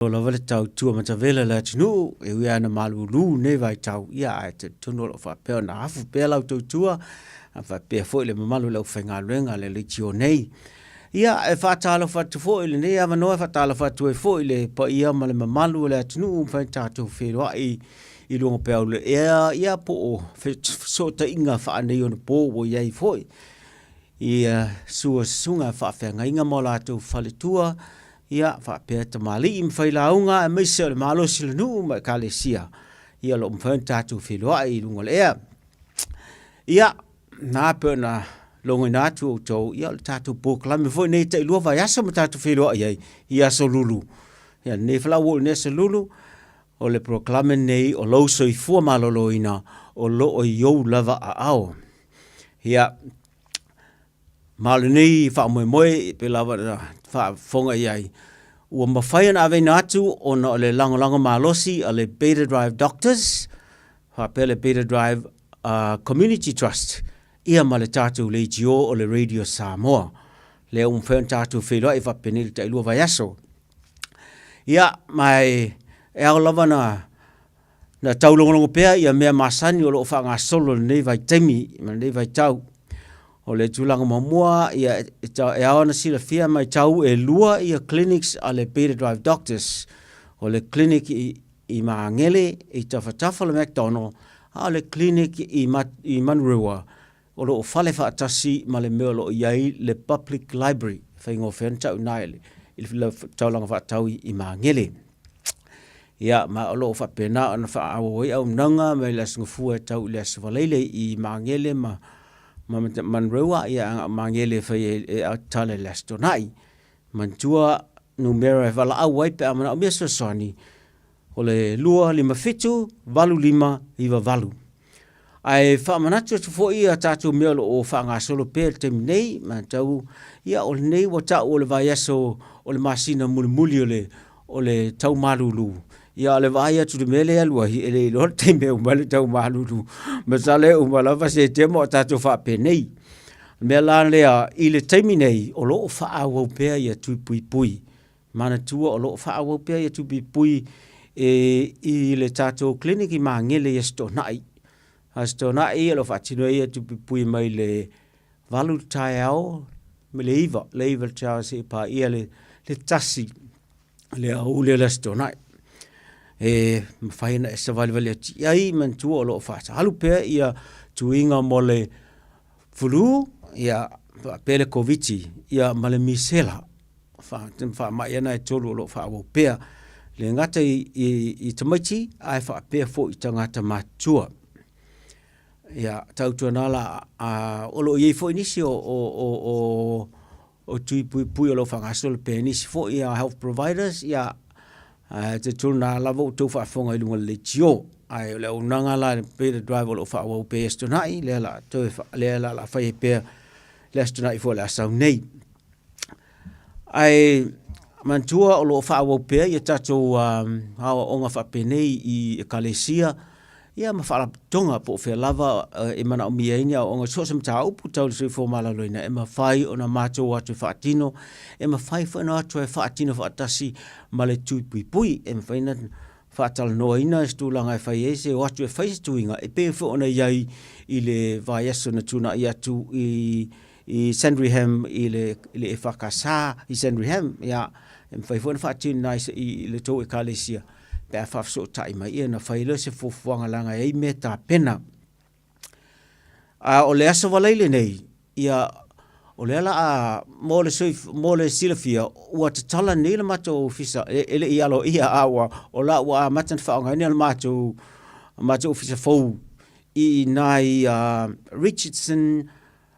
Lava le tautua matavela i le atunuu, e ui lava ina malulu lenei vaitau, ia ae talitonu o lo o faapea ona afu pea lau tautua, faapea foi le mamalu o le aufaigaluega a le leitio nei. Ia, e faatalofa atu foi i lenei avanoa, e faatalofa atu ai foi i le paia ma le mamalu o le atunuu ua mafai ona tatou feiloai i luga pea o le ea, ia po o fesootaiga faaneionapo ua i ai foi. Ia sua susuga faafeagaiga ma o latou faletua, ia faapea tamalii ma failauga aemaise o le malosi o le nuu ma ekalesia, ia o lo o mafai ona tatou feiloai i luga o le ea. Ia, na pei ona logoina atu outou, ia o le tatou polokalame foi nei tailua vaiaso ma tatou feiloai ai i Aso Lulu. Ia lenei foi la ua oo i lenei Aso Lulu, o le polokalame lenei o lou soifua maloloina o lo o i ou lava aao. Ia, ma o lenei faamoemoe pei lava ona faafofoga i ai, ua mafai ona aveina atu ona o le lagolago malosi a le Beta Drive Doctors faapea le Beta Drive uh, Community Trust ia ma le tatou leitio o le Radio Samoa. Lea ua mafai ona tatou feiloai faapenei le tailua vaiaso. Ia, ma e, e ao lava na Na taulogologo pea ia mea masani o lo o faagasolo i lenei vaitaimi ma lenei vaitau. O le tulaga muamua, ia, e ao ona silafia matau e lua ia clinics a le Beta Drive Doctors. O le clinic i, i Magele, i tafatafa o le McDonald, a o le clinic i, i Manurewa, o lo o fale faatasi ma le mea o lo o i ai le Public Library, faigofie ona tau i ina i le taulaga faatau i Magele. Ia, ma o lo o faapena ona faaauau ai auaunaga mai le Aso Gafua e tau i le Aso Faraile i Magele ma Manurewa, ia a na o Magele e fai ai e tatala i le Aso Toonai. Manatua numera e valaau ai pe a manaomia fesoasoani, o le 257 85 98. Ae faamanatu atu foi a tatou mea o lo o faagasolo pea i le taimi nei, matau, ia o lenei ua tau o le vaiaso o le masina mulimuli o le, o le tau malulu. Ia o le vaai atu i le mea lea e alu ai, e le iloa le taimi e uma ai le tau malulu. Masalo e uma lava Setema o tatou faapenei. O le mea la lea, i le taimi nei, o lo o faaauau pea ia tui puipui. Manatua o lo o faaauau pea ia tui puipui e, i le tatou clinic i Magele i Aso Toonai. Aso Toonai o lo o faatino ai ia tui puipui mai le 8 i le taeao ma le 9, le 9 i le taeao seia paia le, le 1 le aoauli o le Aso Toonai. E mafai ona e savalivali atu i ai, manatua o lo o faaalu pea ia tuiga mo le flu, ia faapea le Koviti, ia ma le misela. Faamai ana e tolu o lo o faaauau pea, le gata i, i, i tamaiti ae faapea foi i tagata matutua. Ia, tautuana la, a, o lo o i ai foi nisi o, o, o, o, o tui puipui o lo o faagasolo pea nisi foi a health providers, ia, ae talitonu na lava ua outou faafofoga i luga o le leitio. Ae o le auaunaga la le Beta Drive o lo o faaauau pea i Aso Toonai, lea la toe, lea la la fai ai pea le Aso Toonai foi o le a sau nei. Ae manatua o lo o faaauau pea ia tatou aoaoga faapenei i Ekalesia ia ma faalapotopotoga po o fea lava e manaomia ai ni aoaoga i so o se mataupu tau le soifua maloloina e mafai ona matou o atu e faatino, e mafai foi ona o atu e faatino faatasi ma le tui puipui. E mafai ona faatalanoaina se tulaga e fai ai se o atu e fai se tuiga e pei foi ona i ai i le vaiaso na tuanai atu i i Sandringham i le, i le EFKS i Sandringham, ia, e mafai foi ona faatino i, i le tou ekalesia pe a faafesootai mai ia ona fai lea o se fuafuaga leaga e i ai mea tapena. A o le Aso Faraile lenei, ia, o lea la a, mo le, soif, mo le silafia, ua tatala nei le matou ofisa, e, e le i aloaia, a ua, o la ua amata ona faaaogaina le matou, matou ofisa fou i ina i uh, Richardson,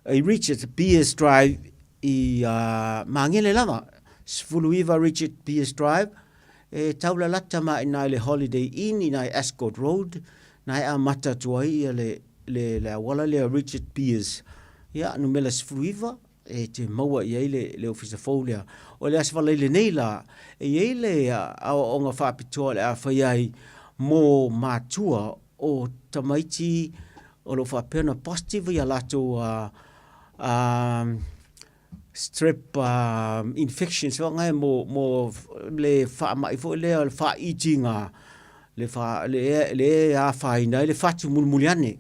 i Richard Beers Drive i uh, Magele lava, 19 Richard Beers Drive, e taulalata ma ina i le Holiday Inn ina i Ascot Road, na e amata atu ai ia le, le, le auala lea Richard Beers. Ia, numera 19, e te maua i ai le, le ofisa fou lea. O le Aso Faraile nei la, e i ai le aoaoga faapitoa o le a fai ai mō mātua o tamaiti o lo o faapea ona positive ia latou a, a, strep infections foi ngai mo mo le faamai foi lea o le faaitiga le fa le le afaina ai le fatu mulimuli ane.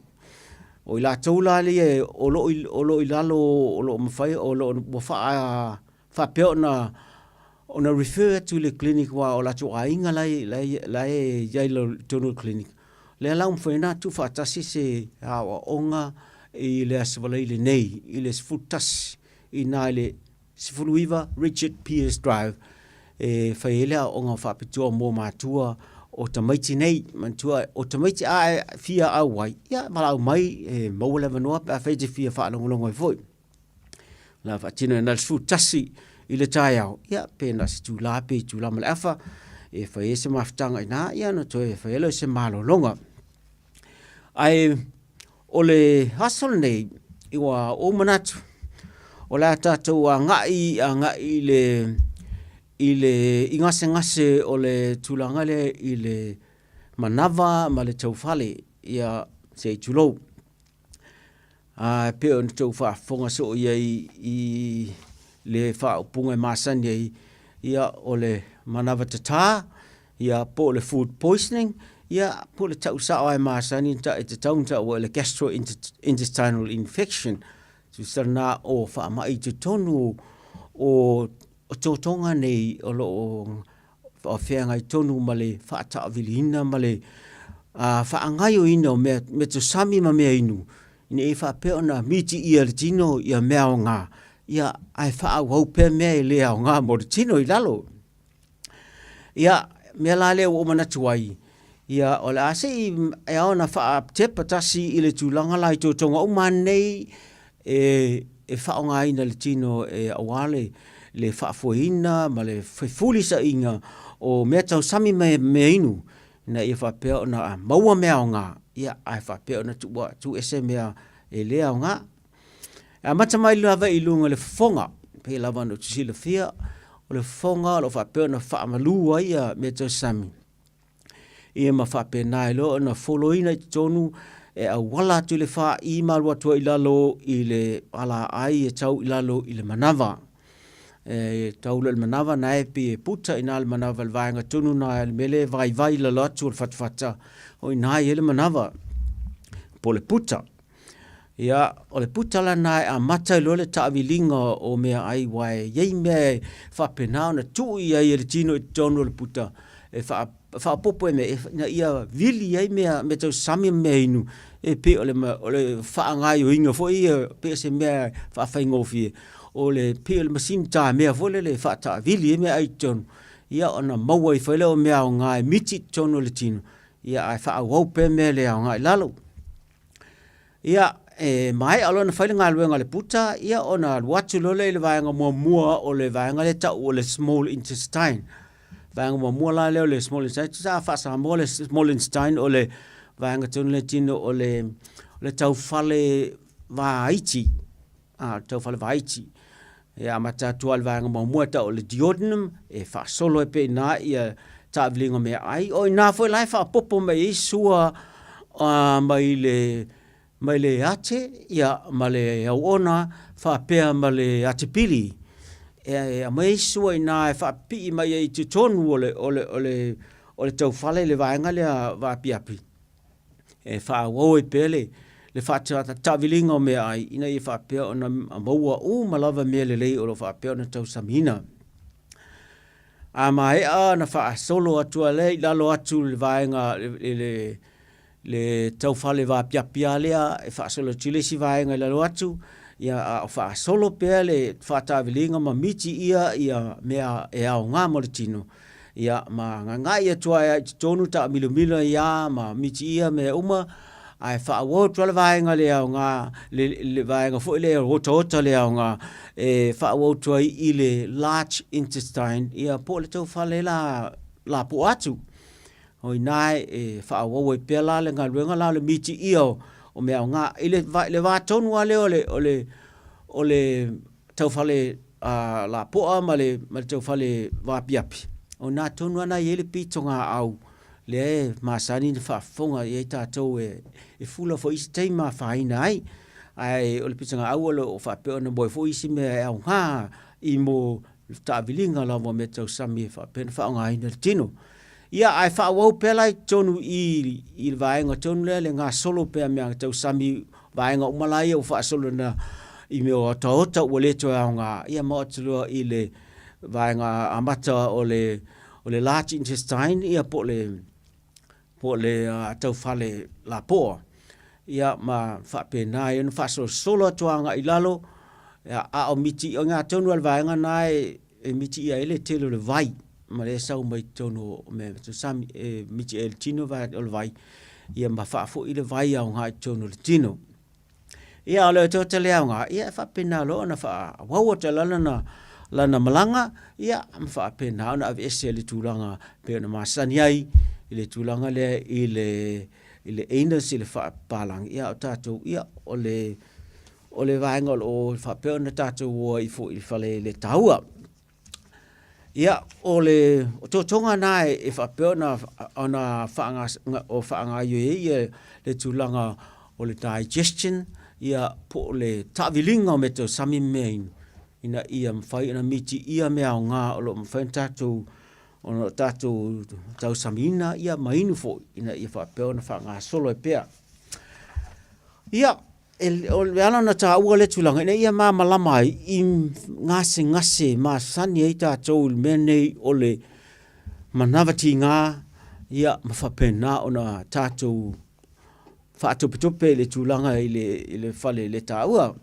O i latou la ia o lo o lo o i lalo o lo o mafai o lo o ua faa faapea ona ona refer atu i le clinic aua o latou aiga la e la e la e i ai i totonu o le clinic. Lea la ua mafai ona tuufaatasi se aoaoga i le Aso Faraile nei i le 11 i ina i le 19 Richard Peers Drive e fai ai le aoaoga faapitoa mo matua o tamaiti nei. Manatua o tamaiti a e fia auai, ia valaau mai e maua le avanoa pe afai e te fia faalogologo ai foi. O le a faatino ai na o le 11 i le taeao, ia pe na o se itula pe itula ma le afa e fai ai se mafutaga i ina, ia ona toe fai ai lea o se malologa. Ae o le aso lenei, ua ou manatu, o le a tatou agai agai i le i le i gasegase o le tulaga lea i le manava ma le taufale, ia se i tulou. E pei ona outou faafofoga soo i ai i le faaupuga e masani ai, ia o le manava tata, ia po o le food poisoning, ia po o le tau sao lava e masani e tatau ona taua o le gastrointestinal infection. Tusa lena o faamai i totonu o totoga nei o lo o feagai tonu ma le faataaviliina ma le faagaoioiina o meatosami ma meainu ina ia faapea ona mitiia e le tino ia mea aoga, ia ae faaauau pea mea e le aoga mo le tino i lalo. Ia, mea la lea ua ou manatu ai, ia o le a se i e ao ona faatepa tasi i le tulaga la i totoga uma nei e e faaaogaina le tino e aua le le faafoeina ma le fefulisaiga o mea tausami ma mea inu ina ia faapea ona maua mea aoga, ia ae faapea ona tuuese mea e le aoga. E amata mai lava i luga o le fofoga, pei lava ona outou silafia, o le fofoga o lo o faapea ona faamalu ai ia mea tausami, ia ma faapena ai loa ona foloina i totonu e auala atu i le fa'i ma alu atu ai i lalo i le alaai e tau i lalo i le manava. E tau loa i le manava na e pei e puta i ina le manava i le vaega tonu lena i le mea lea e vaivai i lalo atu o le fatafata, o i ina e i ai le manava po o le puta. Ia, o le puta la lena e amata ai loa le taaviliga o meaai aua e i ai mea e faapena ona tuu i ai e le tino i totonu o le puta e faaopoopo ai mea ina ia vili ai mea tausami ma mea inu e pei o le faagaoioiga foi ia pei o se mea e faafaigofie o le pei o le masini tamea foi lele e faataavili ai meaai i totonu, ia ona maua ifo ai lea o mea aoga e miti i totonu o le tino, ia ae faaauau pea mea le aoga i lalo. Ia, e maea loa ona fai le galuega a le puta, ia ona alu atu loa lea i le vaega muamua o le vaega lea e tau o le small intestine. Vaega muamua la lea o le small intestine, tusa a faa-Samoa le small intestine o le vaega tonu lea tino o le, le taufale vaiti, a, le taufale vaiti. E amata atu lava i le vaega muamua e tau o le duodenum, e faasolo ai pea i ina ia taaviliga o meaai. O i ina foi la e faaopoopo mai ai sua mai le mai le ate ia, ma le auona faapea ma le atepili. E aumai ai sua i ina e faapipii mai ai i totonu o le, o le, o le, o le taufale i le vaega lea vaapiapi e faaauau ai pea le, le faataaviliga o meaai ina ia faapea ona maua uma lava mea lelei o lo o faapea ona tausamiina. A maea ona faasolo atu lea i lalo atu i le vaega i le, le taufale vaapiapi lava lea e faasolo atu i le isi vaega i lalo atu, ia a o faasolo pea le faataaviliga ma mitiia ia mea e aoga mo le tino, ia ma gagai atu ai i totonu taamilomilo ai lava ma mitiia mea uma, ae faaauau atu lava le vaega le aoga, le vaega foi lea otaota le aoga e faaauau atu ai i le large intestine, ia po o le taufale la lapoa atu. O i ina e faaauau ai pea la le galuega la o le mitiia o mea aoga. I le va tonu lava lea o le taufale lapoa ma le taufale vaapiapi, o i ina tonu lava e i ai le pitogaau lea e masani ona faafofoga i ai tatou e fula foi i isi taimi ma afaina ai. Ae o le pitogau o lo o faapea ona maua ai foi isi mea e aoga i mo taaviliga lava o mea tausami e faapea ona faaaogaina i le tino. Ia, ae faaauau pea la i totonu i i le vaega tonu lea le gasolo pea mea tausami vaega uma la ia ua faasolo na i mea o otaota ua le toe aoga, ia ma oo atu loa i le vaega amata o le o le large intestine ia po o le po o le taufale lapoa. Ia ma faapena ai ona faasolosolo atu agai i lalo, ia, a o miti, o i ina tonu lava i le vaega lena e mitiia ai le tele o le vai, ma lea e sau mai totonu o mea tausami, e miti i le tino o le vai, ia ma faafoi le vai aoga i totonu o le tino. Ia, a o le otaota le aoga, ia e faapena loa ona faaauau atu ai lana, lana malaga, ia ma faapena ona aveese i le tulaga pei ona masani ai i le tulaga lea i le i le anus i le faapapalagi, ia a o tatou, ia o le o le vaega o lo o faapea ona tatou o ai foi i le fale le taua. Ia, o le otootoga lena e faapea ona ona faagaoioi ai ia le tulaga o le digestion, ia po o le taaviliga o meatausami ma meainu, ina ia mafai ona mitiia mea aoga o lo o mafai ona tatou ona tatou tausamiina ia ma inu foi ina ia faapea ona faagasolo ai pea. Ia, o le ala ona taua lea tulaga ina ia malamalama ai i gasegase masani ai tatou i le mea nei o le manava tiga, ia ma faapena ona tatou faatopetope i le tulaga i le fale le taua.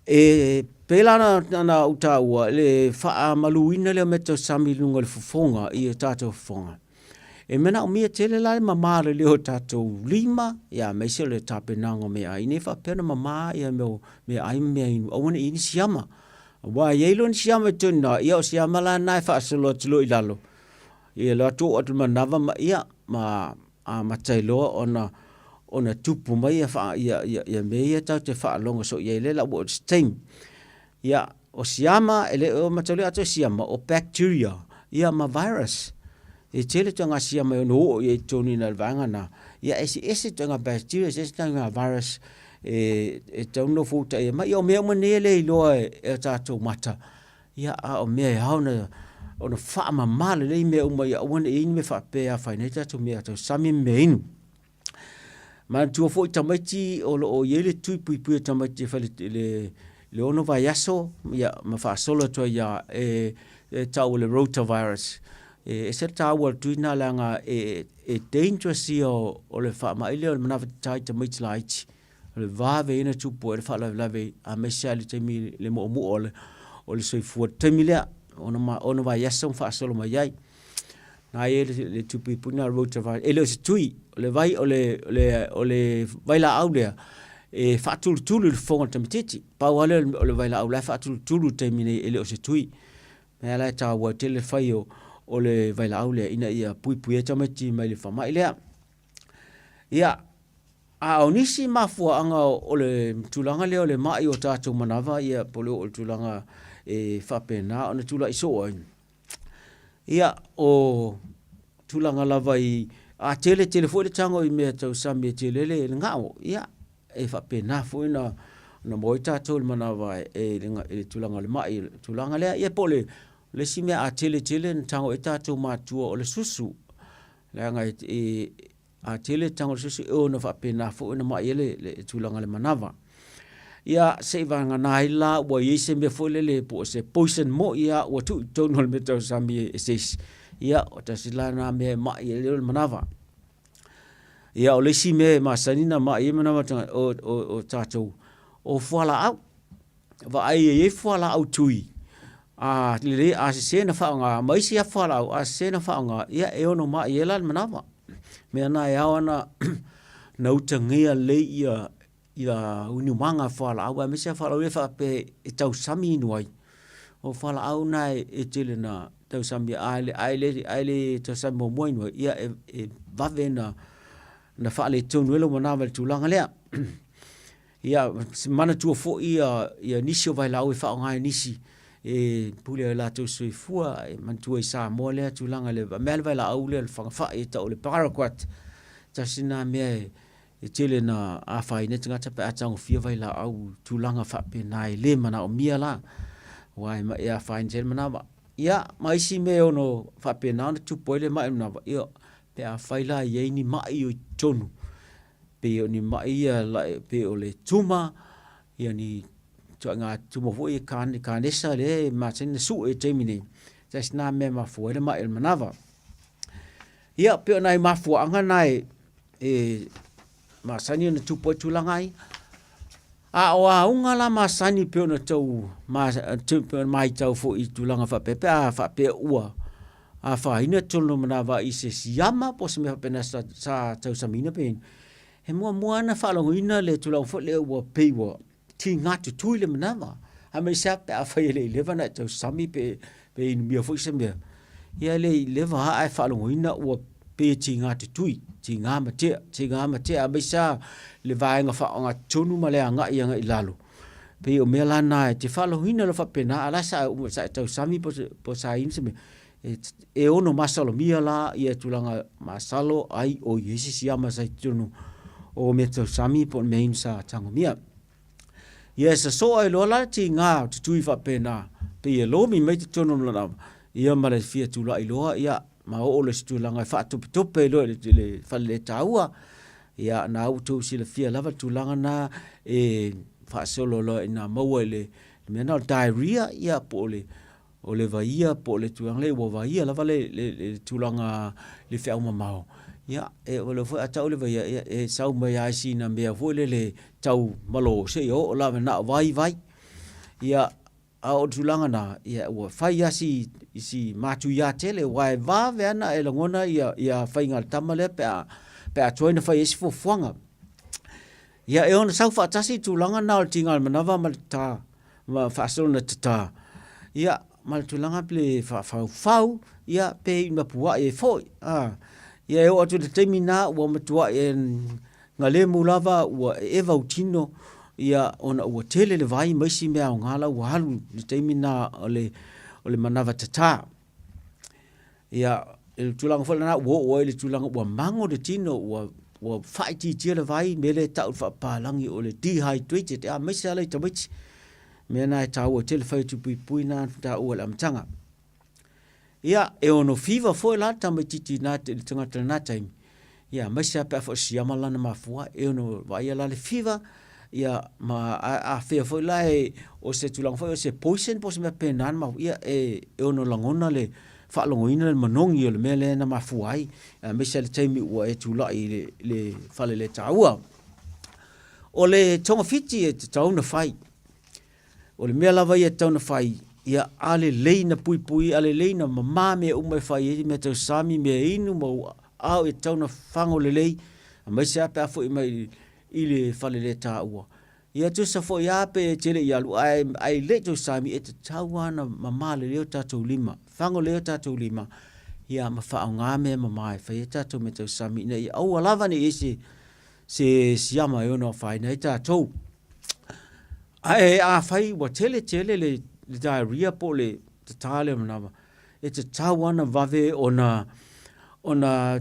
E pei la ona ou taua le faamaluina lea o meatausami i luga o le fofoga i o tatou fofoga, E manaomia tele la le mama lelei o tatou lima, aemaise o le tapenaga o meaai ina ia faapea ona mama meaai ma meainu aua ne i i ai ni siama. Aua a i ai loa ni siama i totonu i ina, ia o siama la na e faasolo atu loa i lalo, ia alu atu oo atu i le manava ma ia ma amata ai loa ona ona tupu mai ia mea ia tatou te faalogo soo i ai lea o le a ou oo i se taimi. Ia, o siama, e le o mataulia atoa siama, o bacteria, ia ma virus. E tele ituaiga siama e ono oo i ai i totonu i ina i le vaega lena. Ia, e eseese ituaiga bacteria, eseese ituaiga virus e tatau ona nofoutaia mai. Ia o mea uma nei e le iloa e o tatou mata, ia a o mea e ao ona faamama lelei mea uma ia aua ne i i ai ni mea faapea e afaina ai tatou meatausami ma meainu. Manatua foi tamaiti o lo o i ai le tui puipui o tamaiti e fai i le 6 vaiaso ia, ma faasolo atu ai ia e, e tau o le rotavirus. E ese le taua o le tui lena leaga e, e dangerous ia o, o le faamai lea o le manava tatā i tamaiti laiti. O le vave ia na tupu ai le faalavelave aemaise lava i le taimi le muamua o le, o le soifua i le taimi lea, ono, ono vaiaso ma faasolo mai ai. Na i ai le tui puipui lena o le rotavirus. E le o se tui, o le vai, o le, o le, o le vailaau lea e faatulutulu i le fofoga o le tamaitiiti. Pau lava lea o le vailaau la e faatulutulu i le taimi nei, e le o se tui. Mea la e taua tele le fai o, o le vailaau lea ina ia puipui ai tamaiti mai le faamai lea. Ia, a o nisi mafuaaga o le tulaga lea o le mai o tatou manava, ia po o le oo i le tulaga e faapena ona tulai soo ai, Ia, o tulaga lava i, a tele tele foi le tago i mea tausami e tele ai le gao, ia, e faapena foi ona maua ai tatou i le manava i le tulaga o le mai, le tulaga lea. Ia po o le isi mea a tele tele ona tago i ai tatou matua o le susu, leaga e A tele tago o le susu e ono faapena foi ona mai ai le tulaga o le manava. Ia se i vagana ai la ua i ai se mea foi lele po o se poison moi lava ua tuu i totonu o le meatausami e se isi, ia o tasi la lena mea e mai ai le manava. Ia o le isi mea e masani ona mai ai manava o tagata, o tatou, o fualaau. Vaai e i ai fualaau tui, a lelei, a sese ona faaaoga ma isi lava fualaau, a sese ona faaaoga, ia e ono mai ai la le manava. O mea na e ao ona utagia lelei ia ia inumaga fualaau aemaise lava fualaau ia faapea e tausami inu ai. O fualaau na e tele ina tausami, a le tausami muamua inu ai, ia e vave ona faaletonu ai lou manava i le tulaga lea. Ia manatua foi ia, ia nisi o vailaau e faaaoga e nisi e pule ai latou soifua. E manatua i Samoa lea tulaga le mea le vailaau lea le fagafai e tau o le paraquat. Tasi lena mea e E tele na afaina ai tagata pe a tagofia vailaau i tulaga faapena e le manaomia la, aua e afaina tele manava. Ia, ma isi mea e ono faapena ona tupu ai le mai o le manava, ia, pe afai la e i ai ni mai o i totonu, pei o ni mai ia pei o le tumor, ia ni ituaiga tumor foi ia kanesa lea e masani ona sue i le taimi nei, tasi lena mea e mafua ai le mai o le manava. Ia, pei o nai mafuaaga na e masani ona tupu ai tulaga ia. A o auga la masani pei ona tau matau foi i tulaga faapea pe a faapea ua afaina totonu o manava i se siama po o se mea faapena sa tausamiina pe he muamua lava ona faalogoina le tulaga foi lea ua pei ua tiga tutui le manava, aemaise lava pe afai e le i leva ona e tausami pe inumia foi se mea, ia e le i leva lava ae faalogoina ua pei e tiga tutui, tiga matea, tiga matea, aemaise lava le vaega faaogatotonu ma le agai i lalo. Pei o mea la na e te faalogoina loa faapena, a o la e sa e tausami po o sa inu se mea, e ono masalomia la ia tulaga masalo ai o i ai se siama sa i totonu o mea tausami po o mea inu sa tagomia. Ia e sosoo ai loa la le tiga o tutui faapena, pei e lomi mai totonu o lona ia ma le fia tulai loa ia ma oo loa i se tulaga e faatopetope ai loa i le faleletaua. Ia na ua outou silafia lava le tulaga lena e faasolo loa ina maua i le mea lena o le diarrhea ia po o le o le vaia po o le tulaga lea ua vaia lava le tulaga i le feau mamao, ia e oo foi a tau le vaia, ia e sau mai lava i sina mea foi lele tau malo seia oo lava na o vai vai. Ia, a o le tulaga na, ia ua fai lava si matuia tele, aua e vave lava ona e lagona ia faiga a le tama lea pe a tuai ona fai i ai se fuafuaga. Ia e ono sau faatasi le tulaga lena o le tiga o le manava ma le tata, ma faasolo ina tata, ia ma le tulaga pe faafaufau, ia pe iu ina puai ai foi. Ia e oo atu i le taimi lena ua matuai e galemu lava ua eva ou tino, ia ona ua tele le vai ma isi mea aoga la ua alu i le taimi lena o le manava tata. Ia, i le tulaga foi lena ua oo ai i le tulaga ua mago le tino, ua ua faaitiitia le vai, mea lea e tau i le faapapalagi o le dehydrated, aemaise lava i tamaiti. O le mea lena e taua tele le fai atu puipui lena na taua i le amataga. Ia, e ono fever foi la le tamaitiiti i le tagata i lena taimi, ia aemaise lava pe afai o siama lana mafua, e ono vaaia la le fever, ia ma afea foi la e, o se tulaga foi o se poison po o se mea faapena na mafua, ia e ono lagona le faalogoina le manogi o le mea lea na mafua ai, aemaise lava le taimi ua e tulai i le faleletaua. O le togafiti e tatau ona fai. O le mea lava ia e tatau ona fai, ia a lelei ona puipui, a lelei ona mama mea uma e fai ai mea tausami, mea inu ma ou ao, e tatau ona fafago lelei, aemaise lava pe a foi mai i le faleletaua. Ia tusa foi lava pe e te le i alu, ae e le i tausami, e tatau lava ona mama lelei o tatou lima, fafago lelei o tatou lima, ia ma faaaoga mea mama e fai ai tatou mea tausami ina ia aua lava ne i i ai se siama e ono afaina ai tatou. Ae afai ua tele tele le diarrhea po o le tata lea o le manava, e tatau lava ona vave ona ona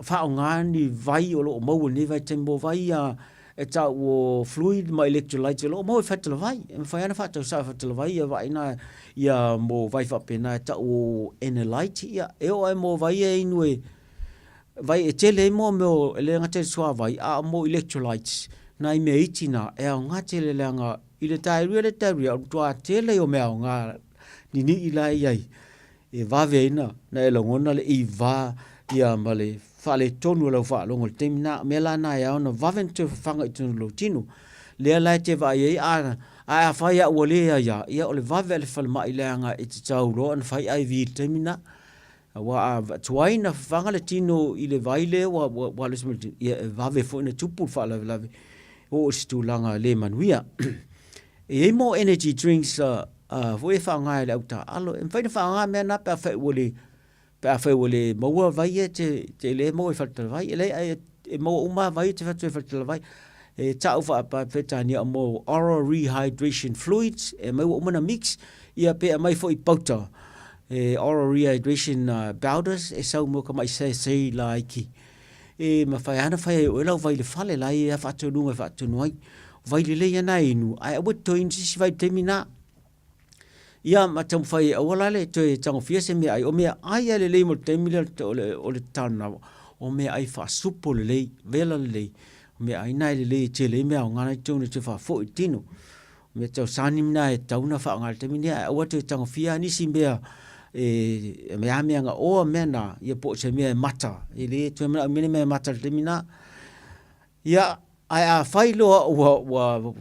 faaaoga ni vai o lo o maua i lenei vaitaimi mo vai ia e tau o fluid ma electrolytes o lo o maua i fatalavai. E mafai lava ona faatausao i fatalavai ia vai na ia mo vai faapena e tau o Enelite, ia e oo lava i mo vai ia e inu e vai e tele ai mo mea o, e le gata i le suavai, a o mo electrolytes, nai mea iti na, e aoga tele leaga i le diarrhea le diarrhea, o le matua tele ia o mea aoga ninii la e i ai, e vave ai ona e lagona le ivā ia ma le faaletonu o lau faalogo i le taimi lena. O mea la na e ao ona vave ona toe fafaga i totonu o lou tino. Lea la e te vaai ai, a, ae afai lava ua leai lava, ia o le vave a le falemai leaga e tatau loa ona fai IV i le taimi lena. Aua a tuai ona fafaga le tino i le vai lea ua alu ese mai le tino, ia e vave foi ona tupu le faalavelave e oo i se tulaga le manuia. E i ai mo energy drinks foi e faaaoga e le au taaalo. E mafai ona faaaoga mea na pe afai ua le pe afai ua le maua vai ia e te le maua i faletalavai. E leai, e maua uma lava vai e te fai atu i faletalavai. E tau faa-Peretania mo oral rehydration fluids, e aumai ua uma ona mix, ia pe aumai foi pauta, e oral rehydration powders, e sau mo ka mai sachet laiti. E mafai lava ona fai ai e oe lau vai i le fale, la e i ai lava faatonuga e faatonu ai. O vai lelei lava na e inu, ae aua e te toe inu se isi vai i le taimi lena. Ia ma taumafai e aua la le toe tagofia se meaai. O meaai lava e lelei mo le taimi lea o le tatalo manava, o meaai faasupo lelei, vela lelei, o meaai na e lelei e tele ai mea aoga la e i totonu e toe faafoi i le tino. O mea tausani na e tatau ona faaaoga i le taimi lenei, ae aua le toe tagofia lava nisi mea e a mea gaoa mea na, ia po o se mea e mata, e le toe manaomia ni mea e mata i le taimi lena. Ia, ae afai loa ua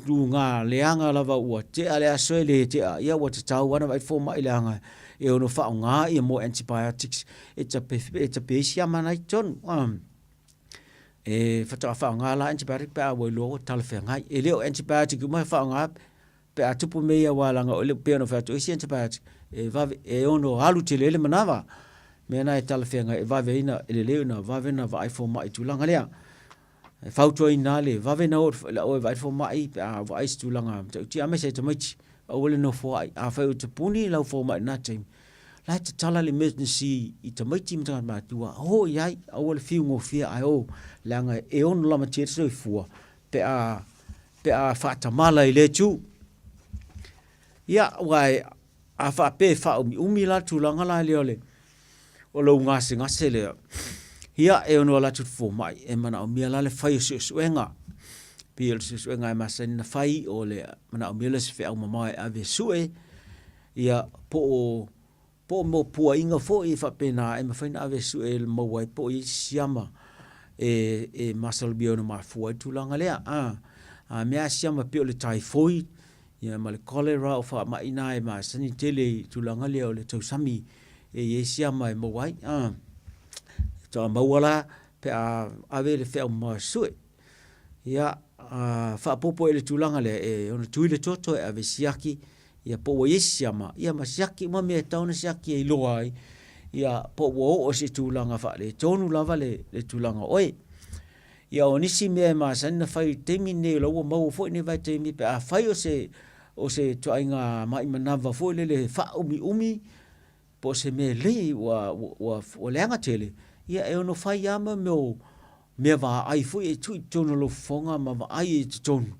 luga leaga lava ua tea le aso e le tea, ia ua tatau lava ona vaai le fomai leaga e ono faaaoga ia mo antibiotics e tape ai siama na i totonu. E faatoa faaaoga la antibiotic pe a ua iloa ua talafeagai. E le o antibiotic uma e faaaoga pe a tupu mea ia aua leaga e pei ona ou fai atu, o isi antibiotic e vave, e ono alu tele ai le manava. O le mea lena e talafeagai e vave ai ona, e lelei ona vave ona vaai fomai i le tulaga lea. E fautuaina lava le vave ona o e vaai le fomai pe a vaai i se tulaga matautia, aemaise ai tamaiti, aua le nofoai. Afai o tapuni lau fomai i lena taimi, la e tatala le emergency i tamaiti ma tagata matutua, o i ai, aua le fiu gofie ae o, leaga e ono lamatia ai le soifua pe a pe a faatamala i lea itu. Ia, aua a faapea e faaumiumi la le tulaga la lea o le o lou gasegase lea, ia e ono alu atu i le fomai, e manaomia la le fai o suesuega. Pei o le suesuega e masani ona fai o le manaomia lea o se feau mamao e ave e sue, ia po o po o mo puaiga foi e faapena e mafai ona ave e sue e maua ai po o i ai se siama e masalomia e ono mafua ai le tulaga lea. A mea lava siama pei o le typhoid ia ma le cholera, o faamai na e masani tele i le tulaga lea o le tausami e i ai siama e maua ai. Faatoa maua la pe a ave le feau mamao e sue. Ia, a faaopoopo i ai i le tulaga lea, e ono tui le toto e ave e siaki, ia po ua i ai se siama, ia ma siaki uma mea e tatau ona siaki e iloa ai, ia po ua oo i se tulaga faaletonu lava le tulaga o oe. Ia o nisi mea e masani ona fai i le taimi lenei o la ua maua foi lenei vaitaimi pe afai o se o se ituaiga mai manava foi lele e faaumiumi po o se mea lelei ua leaga tele, ia e ono fai lava mea o mea vaai foi e tuu i totonu o lou fofoga ma vaai i totonu,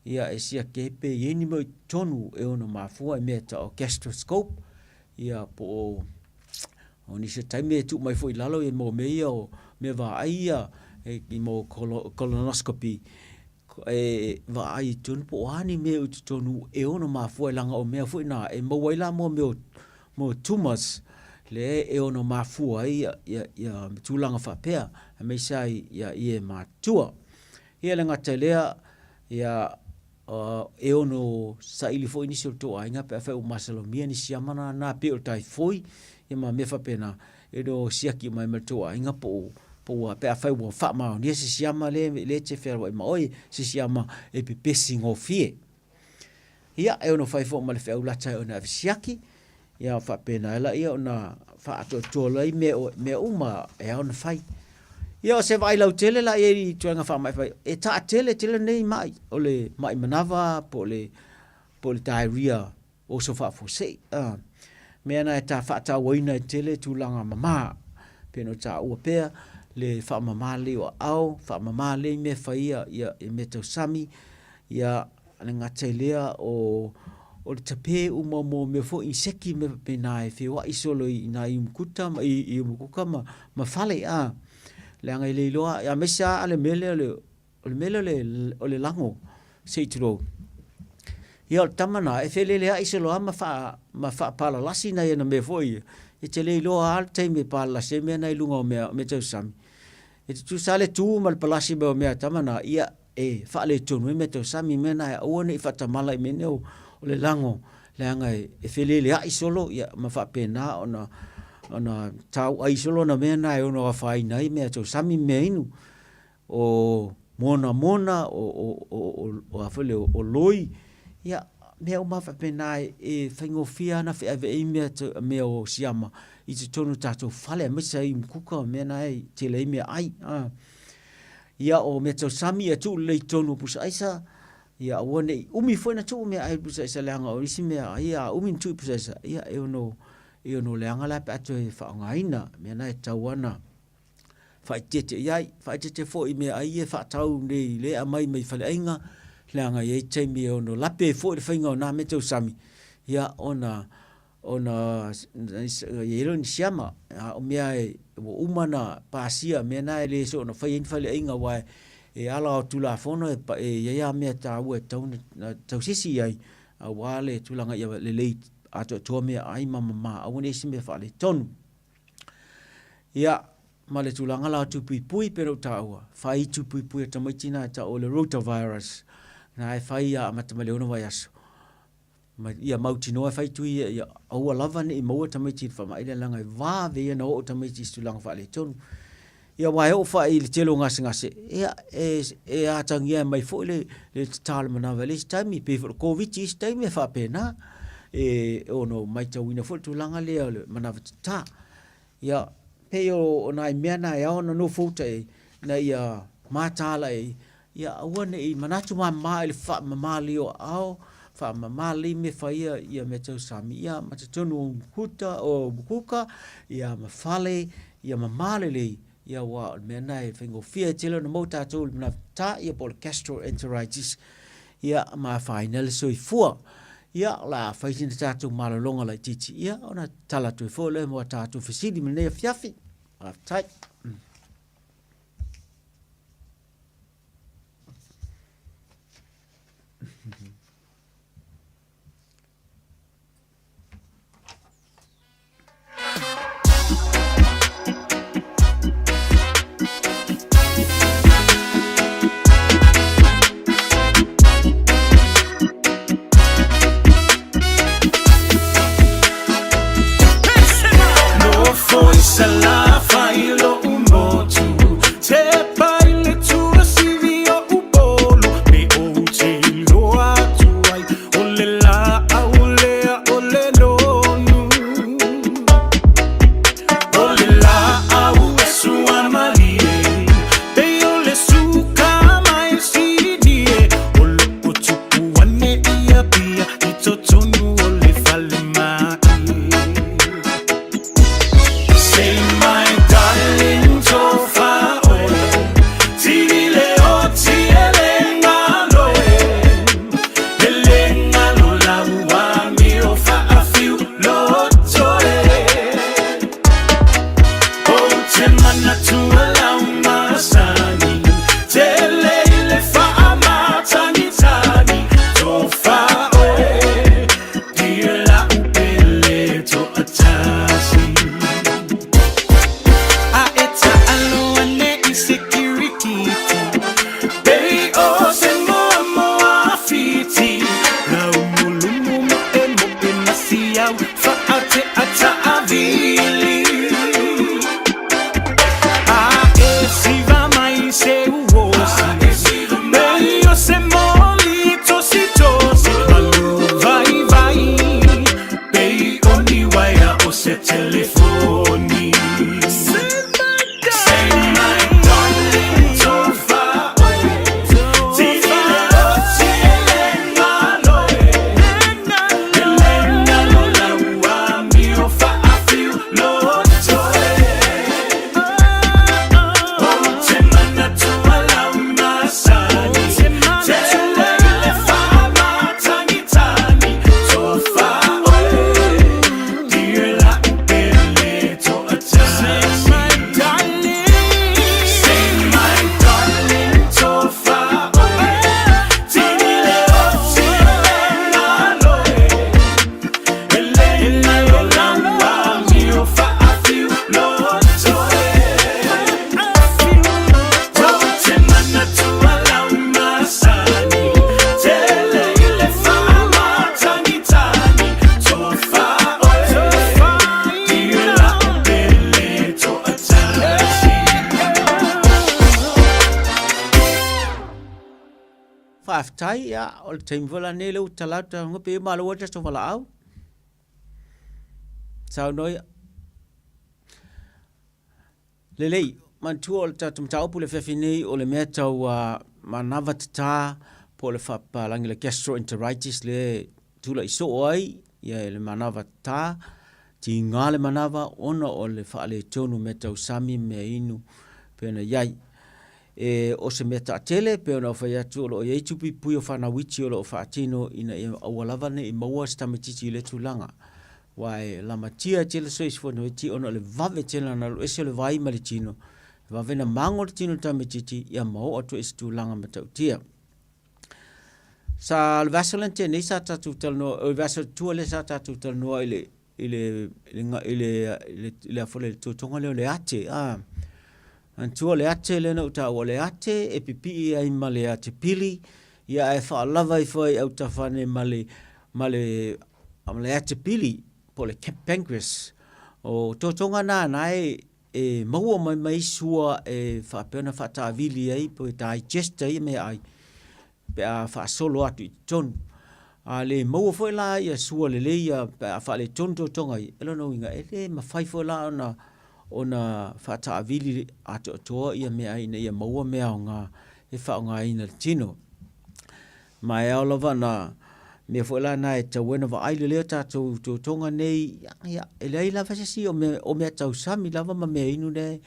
ia e siaki ai pe i ai ni mea i totonu e ono mafua i mea e tau o gastroscope, ia po o nisi o taimi e tuu mai foi i lalo ia mea ia o mea vaai ia i mo colonoscopy e vaai i totonu po o a ni mea i totonu e ono mafua ai, leaga o mea foi na e maua ai la mea o tumors lea e ono mafua ai ia tulaga faapea, aemaise lava i e matutua. Ia e le gata i lea, ia e ono saili foi nisi o le tou aiga pe afai ua masalomia ni siama na pei o le typhoid ia ma mea faapena, e ono siaki uma ai ma le tou aiga po o ua, pe afai ua faamaonia se siama lea e te fealuai ma oe, se siama e pepesi gofie. Ia, e ono fai foi ma le feau lata e ono ave siaki, ia faapena ai laia ona faaatoatoa ai mea uma e ao ona fai. Ia o se vaai lautele la i ai i tulaga faamaifai, e taatele tele nei mai, o le mai manava po o le po o le diarrhea oso faafuasei. Mea na e ta faatauaina ai tele tulaga mama, pei ona taua pea le faamama lelei o aao, faamama lelei mea e fai ia mea tausami, ia le gata i lea o o le tape uma mo mea foi inseki ma mea faapena e feoai solo i nai umukuta ma i umukuka ma, ma fale a leaga e le iloa aemaise lava le mea lea o le mea lea o le lago se i tulou. Ia o le tama na e feleleai solo lava ma faa ma faapalalasi nai ana mea foi ia. E te le iloa lava le taimi e palalasi ai mea na i luga o mea mea tausami. E tutusa lava le tu ma le palasi mai o mea a tama na, ia e faaletonu ai meatausami, mea na e aua ne i faatamala i mea nei o le lago, leaga e feleleai solo ia ma faapena ona ona tauai solo ana mea na e ono afaina ai meatausami ma meainu. O monamona, o a foi lea, o loi, ia, mea uma lava faapena e faigofie lava ona feaveai mea o siama i totonu o tatou fale, aemaise lava i umukuka ma mea na e tele ai meaai. Ia o meatausami ia tuu lelei i totonu o pusa aisa, ia aua ne i umi foi ona tuu meaai i pusa aisa leaga o isi meaai a umi ona tuu i pusa aisa, ia e ono e ono leaga la pe a toe faaaogaina. O le mea lena e tatau lava ona faaeteete i ai. Faaeteete foi i meaai ia e faatau nei lea e aumai mai faleaiga, leaga e i ai taimi e ono lape ai foi le faiga o na mea tausami, ia ona ona i ai lea o ni siama. A o mea ua uma ona pasia, mea na e le soona faia ai ni faleaiga aua e ala o Tulafono e i ai lava mea taua e tatau ona tausisi i ai aua le tulaga ia lelei atoatoa meaai ma mama, aua ne i i ai se mea faaletonu. Ia, ma le tulaga la o tūpuipui pei ona ou taua, fai tūpuipui a tamaiti na e tau o le rotavirus, na e fai a amata mai le 6 vaiaso. Ma ia mautinoa e fai tui ia, ia aua lava ne i maua tamaiti i le faamai lea leaga e vave ia ona oo tamaiti i se tulaga faaletonu. Ia aua e oo foi i le tele o gasegase, ia e, e atagia mai foi le, le tatā o le manava i le isi taimi, pei foi o le Koviti i isi taimi e faapena. E ono matauina foi le tulaga lea o le manava tatā. Ia, pei o nai mea na e ao ona nofouta i ai, ina ia mataala i ai, ia aua ne i manatu mama i le faamama lelei o aao, faamama lelei mea faia ia mea tausami, ia ma totonu o umukuta, o umukuka, ia ma fale, ia mama lelei, ia aua o le mea lena e faigofie ai tele ona maua tatou i le manatu ta, ia po o le gastroenteritis, ia ma afaina le soifua. Ia, o le a fai sina tatou malologa laitiiti, ia ona tala atu ai foi lea mo a tatou fesili ma lenei afiafi. Faafetai. Faafetai, ia, o le taimi foi lenei lea ua tatala atu tatou pei e malo ai le tatou valaau. Saunoa ia. Lelei, manatua o le tatou mataupu i le afiafi nei o le mea tau manava tata po o le faapapalagi o le gastroenteritis lea e tulai soo ai ia le manava tata, tiga le manava ona o le faaletonu o mea tau sami ma mea inu. pei ona i ai. E, o se mea taatele, pei ona ou fai atu o lo o i ai tupuipui o fanau iti o lo o faatino ina ia aua lava ne i maua se tamaitiiti i lea tulaga. Aua e lamatia ai tele soifua iti ona o le vave tele ona alu ese o le vai ma le tino, e vave ona mago le tino o le tamaitiiti ia ma oo atu ai i se tulaga matautia. Sa o le vaiaso lea na tea nei sa tatou talanoa, o le vaiaso tua lea sa tatou talanoa i le i le i le i le i le le totoga lea o le ate a. Manatua o le ate lea na ou taua, o le ate e pipii ai ma le ate pili, ia ae faalava ifo ai i autafa ane ma le ma le ma le ate pili po o le pancreas. O totoga na na e e maua mai mai sua e faapea ona faataavili ai po o digest ai meaai pe a faasolo atu i totonu. A le maua foi la ia sua lelei ia pe a faaletonu totoga ia, o lona uiga e le mafai foi la ona ona faataavili atoatoa ia meaai ina ia maua mea aoga e faaaogaina e le tino. Ma e ao lava ona mea foi la na e tatau ai ona vaai lelei o tatou totoga nei, ia, e leai lava se isi o mea, o mea tausami lava ma mea inu lea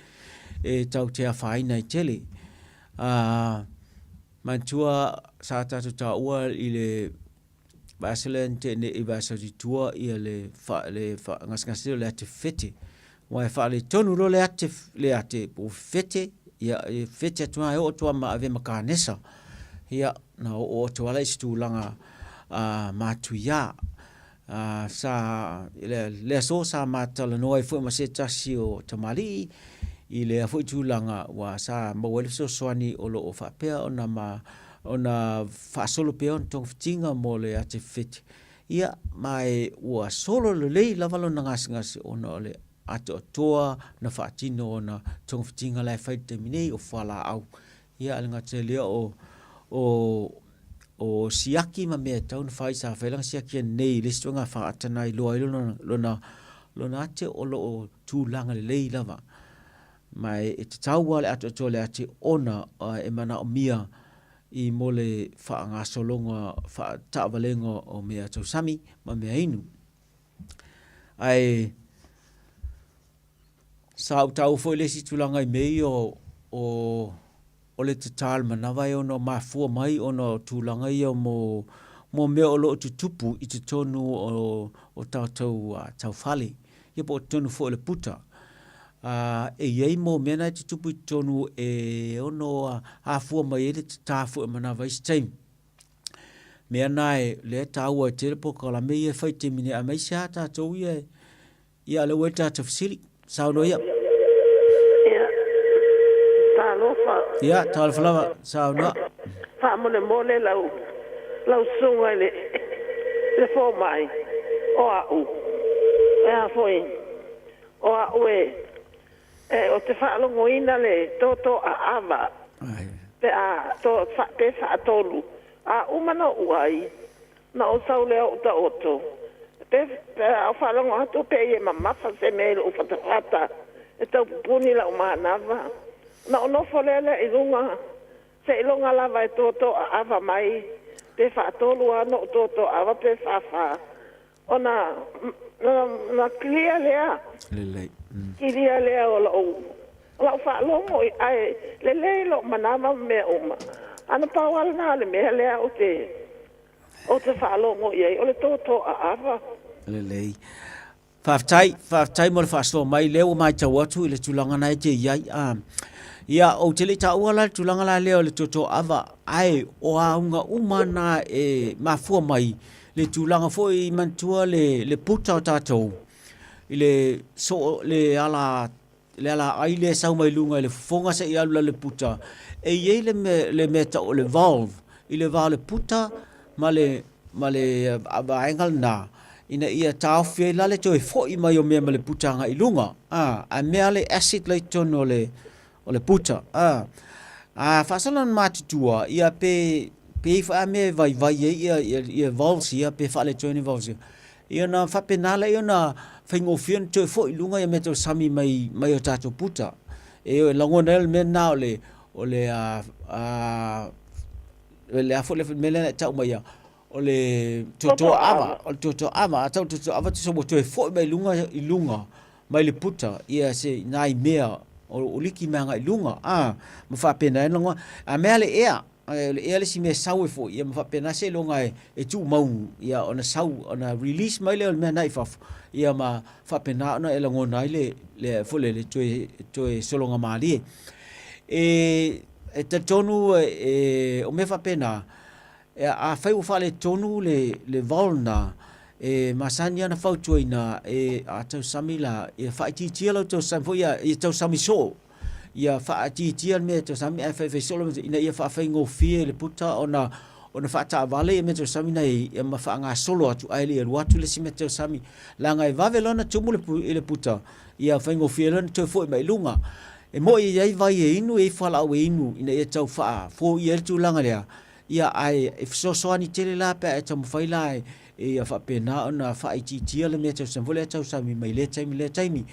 e tatou te afaina ai tele. Manatua sa tatou taua i le vaiaso lea na tea nei, i le vaiaso atu i tua ia le gasegase lea o le ate fefete. Aua e faaletonu loa le ate, le ate po o fefete, ia e fefete atu lava e oo atu lava ma avea ma kanesa. Ia, na oo atu lava lea i se tulaga matuia. Sa, i le aso sa ma talanoa ai foi ma se tasi o tamalii i lea foi tulaga ua sa maua ai le fesoasoani o lo o faapea ona ma ona faasolo pea ona togafitiga mo le ate fefete. Ia, ma e ua solo lelei lava lona gasegase ona o le atoatoa na faatino ona togafitiga la e fai i le taimi nei o fualaau. Ia, a le gata i lea o, o, o siaki ma mea e tatau ona fai, sa fai lana siaki ananei i le isi ituaiga faata na iloa ai lona, lona, lona ate o lo o tulaga lelei lava. Ma e, e tatau lava le atoatoa o le ate ona e manaomia i mo le faagasologa faataavalega o mea tausami ma mea inu. Ae sa ou taua foi le isi tulaga i mea ia o, o, o le tatā o le manava e ono mafua mai ona o tulaga ia mo, mo mea o lo o tutupu i totonu o, o tatou taufale, ia po o totonu foi o le puta. E i ai mo mea na e tutupu i totonu e ono afua mai ai le tatā foi o manava i isi taimi. Mea na e, lea e taua ai tele polokalame ia e fai i taimi nei, aemaise lava tatou ia e, ia o lea ua i ai le tatou fesili. Saunoa ia. Ia, talofa. Ia, talofa lava, saunoa. Faamolemole lau, lau susuga i le, le fomai, o a'u, e a foi, o a'u e, e, ou te faalogoina le toto aava, pe a, to, fa, pe faatolu, a uma na ou ai, na ou sau lea ou taoto, pe, pe a ou faalogo atu pei e mamafa se mea i lou fatafata, e tau pupuni lau manava. Na ou nofo lea lea i luga, seiloga lava e toto aava mai, pe faatolu lava na ou toto aava pe faafa, ona na clear lea. Lelei. Kilia lea o lou lau faalogo ae lelei lou manava ma mea uma. A na pau lava lena o le mea lea ou te ou te faalogo i ai o le toto aava. Lelei. Faafetai, faafetai mo le faasoa mai, lea ua matau atu i le tulaga na e te i ai. Ah, ia, ou te le i taua la le tulaga la lea o le toto ava, ae o auga uma na e mafua mai le tulaga foi manatua le, le puta o tatou i le soo le ala le alaai lea e sau mai luga i le fofoga seia alu i lalo i le puta, e i ai le mea, le mea e tau o le valve, i le va o le puta ma le, ma le vaega lena, ina ia taofi ai la le toe foi mai o mea ma le puta agai i luga, a, ae mea le acid la i totonu o le, o le puta, a. A faasolo ona matutua, ia pe, pe i ai foi lava mea e vaivai ai ia, ia, ia valves ia, pe faaletonu valves ia, Ia ona faapena lea ona faigofie ona toe foi i luga ia mea tausami mai mai o tatou puta. E lagona ai le mea lena o le o le a a le a foi le mea lea na e tau mai ia o le tuatuaava, o le tuatuaava, a tau tuatuaava tusa ua toe foi mai luga i luga mai le puta ia se nai mea o liki mai agai i luga, a, ma faapena ai ona, a mea le ea, o le ea le isi mea e sau ai foi, ia ma faapena seiloga e tuumau, ia ona sau, ona release mai lea o le mea lena i fafo, ia ma faapena ona e lagona ai le, le foi lele, toe, toe sologa malie. E, e talitonu e, o mea faapena, afai ua faaletonu le, le valve lena, e masani lava ona fautuaina e, a tausami la, ia faaitiitia lau tausami foi ia, ia tausami soo. Ia faaitiitia le mea e tausami ae faifai soo lau ina ia faafaigofie i le puta ona ona faataavale ia mea tausami na i ai ma faagasolo atu ae le i alu atu le isi mea tausami. Leaga e vave loa ona tumu i le puta, ia faigofie loa ona toe foi mai i luga. E moi e i ai vai e inu, e i ai fualaau e inu ina ia tau faafoia ai le tulaga lea, ia ae e fesoasoani tele la pe a e taumafai la e ia faapena ona faaitiitia le mea tausami foi lea tausami mai lea taimi lea taimi.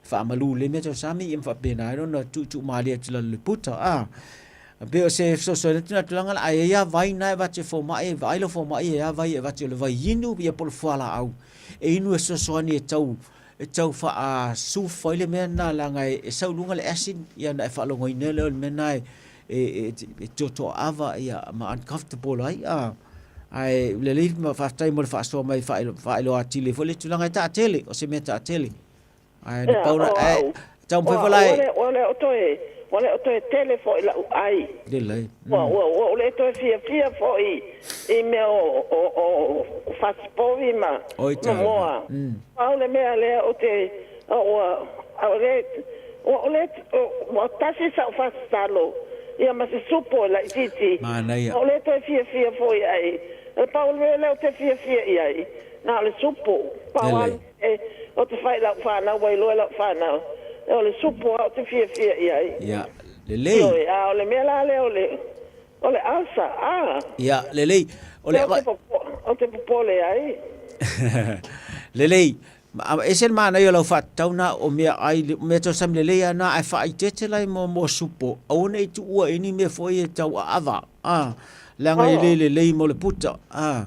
Faamalu le mea tausami ia ma faapena ai ona tuutuumalie atu i lalo o le puta. A pei o se fesoasoani atu lena tulaga la, ae i ai lava vai na e avatu e fomai, e vaai lau fomai e i ai lava vai e avatu o le vai inu ia po o le fualaau e inu e fesoasoani e tau e tau faasufu ai le mea lena leaga e sau i luga le acid ia ona e faalogoina ai lea o le mea lena e e e toatoaava ia ma uncomfortable ai a ae lelei ma faafetai mo le faasoa mai faailoa atili ai foi le tulaga e taatele o se mea taatele ae na pau ae taumafai foi la e Ua le o toe ua le o toe tele foi la'u ai. Lelei. Ua ua ua ou le toe fiafia foi i mea o o o fasipovi ma ma moa. Pau le mea lea ou te ua ua le ua le ua tasi sa'u fasitalo ia ma se supo e laitiiti. Manaia. Ua ou le toe fiafia foi i ai. Pau le mea lea ou te fiafia i ai na o le supo. Pau lava le E, ou te fai i lau fanau, ua iloa e lau fanau, o le supo lava ou te fiafia i ai. Ia, lelei. Ioe, a o le mea la lea o le, o le ulcer, a. Ia, lelei. O le. Ou te popole ai. Lelei. Ese le manaia o lau faatatau na o mea ai, o mea tausami lelei lava na, ae faaeteete la i moamoa supo, aua ne i tuua i ni mea foi e tau aava, a, leaga e le lelei mo le puta, a.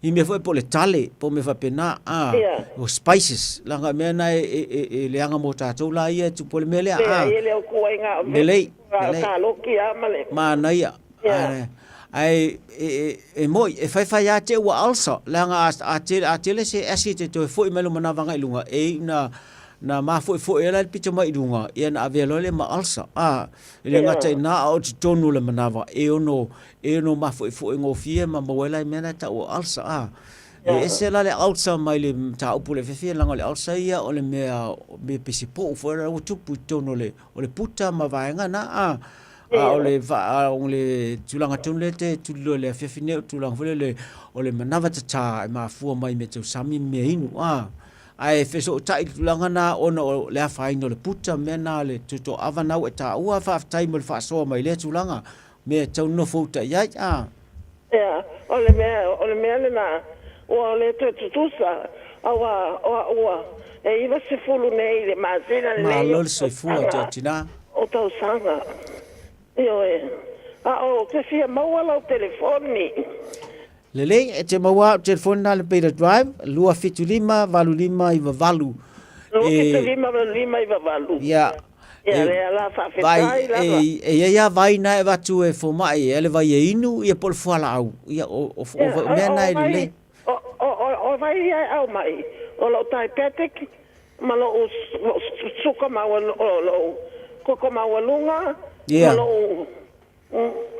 I mea foi po o le tale, po o mea faapena, a, o spices, leaga o mea na e, e, e, e leaga mo tatou la ia e tupu ai le mea lea, a. Leai, e le o ituaiga o mea, Lelei, o lelei. kaloki lava ma le. Manaia. Ia. Ae, e, e, e moi, e faifai lava te ua ulcer, leaga a, a tele, a tele se acid e toe foi mai lou manava agai i luga, e iu na, na mafoefoe ai la le pito mai i luga, ia ona avea loa lea ma ulcer, a. E le gata i na, a o totonu o le manava, e ono, e ono mafoefoe gofie ma maua ai la i mea na e tau o ulcer, a. E ese la le ulcer mai le mataupu o le fefe, leaga o le ulcer ia o le mea, mea pei se po'u foi lea ua tupu i totonu o le, o le puta ma vaega na, a. A o le, a o le tulaga tonu lea e te tulilo i le afiafi nei, o le tulaga foi lea o le manava tatā e mafua mai i mea tausami ma mea inu, a. Ae fesootai i le tulaga na ona o le afaina o le puta, mea na le totoava na ua e taua, faafetai mo le faasoa mai i lea tulaga, mea e tatau ona nofouta i ai, a. Ea, o le mea, o le mea lena, ua le toe tutusa, aua o au ua e 90 nei i le masina lenei o tausaga, o tausaga. Ioe, a ou te fia maua lau telefoni. Lelei, e te maua au telefoni na le Beta Drive, 275 8598. 275 8598. Ia. Ia, lea la faafetai lava. E i ai lava vai na e avatu e fomai, e le vai e inu, ia po o le fualaau. Ia, o, o, o, o mea na e lelei. O, o, o, o vai ia e aumai, o lou diabetic, ma lou suka maua, o lou koko maualuga, ma lou,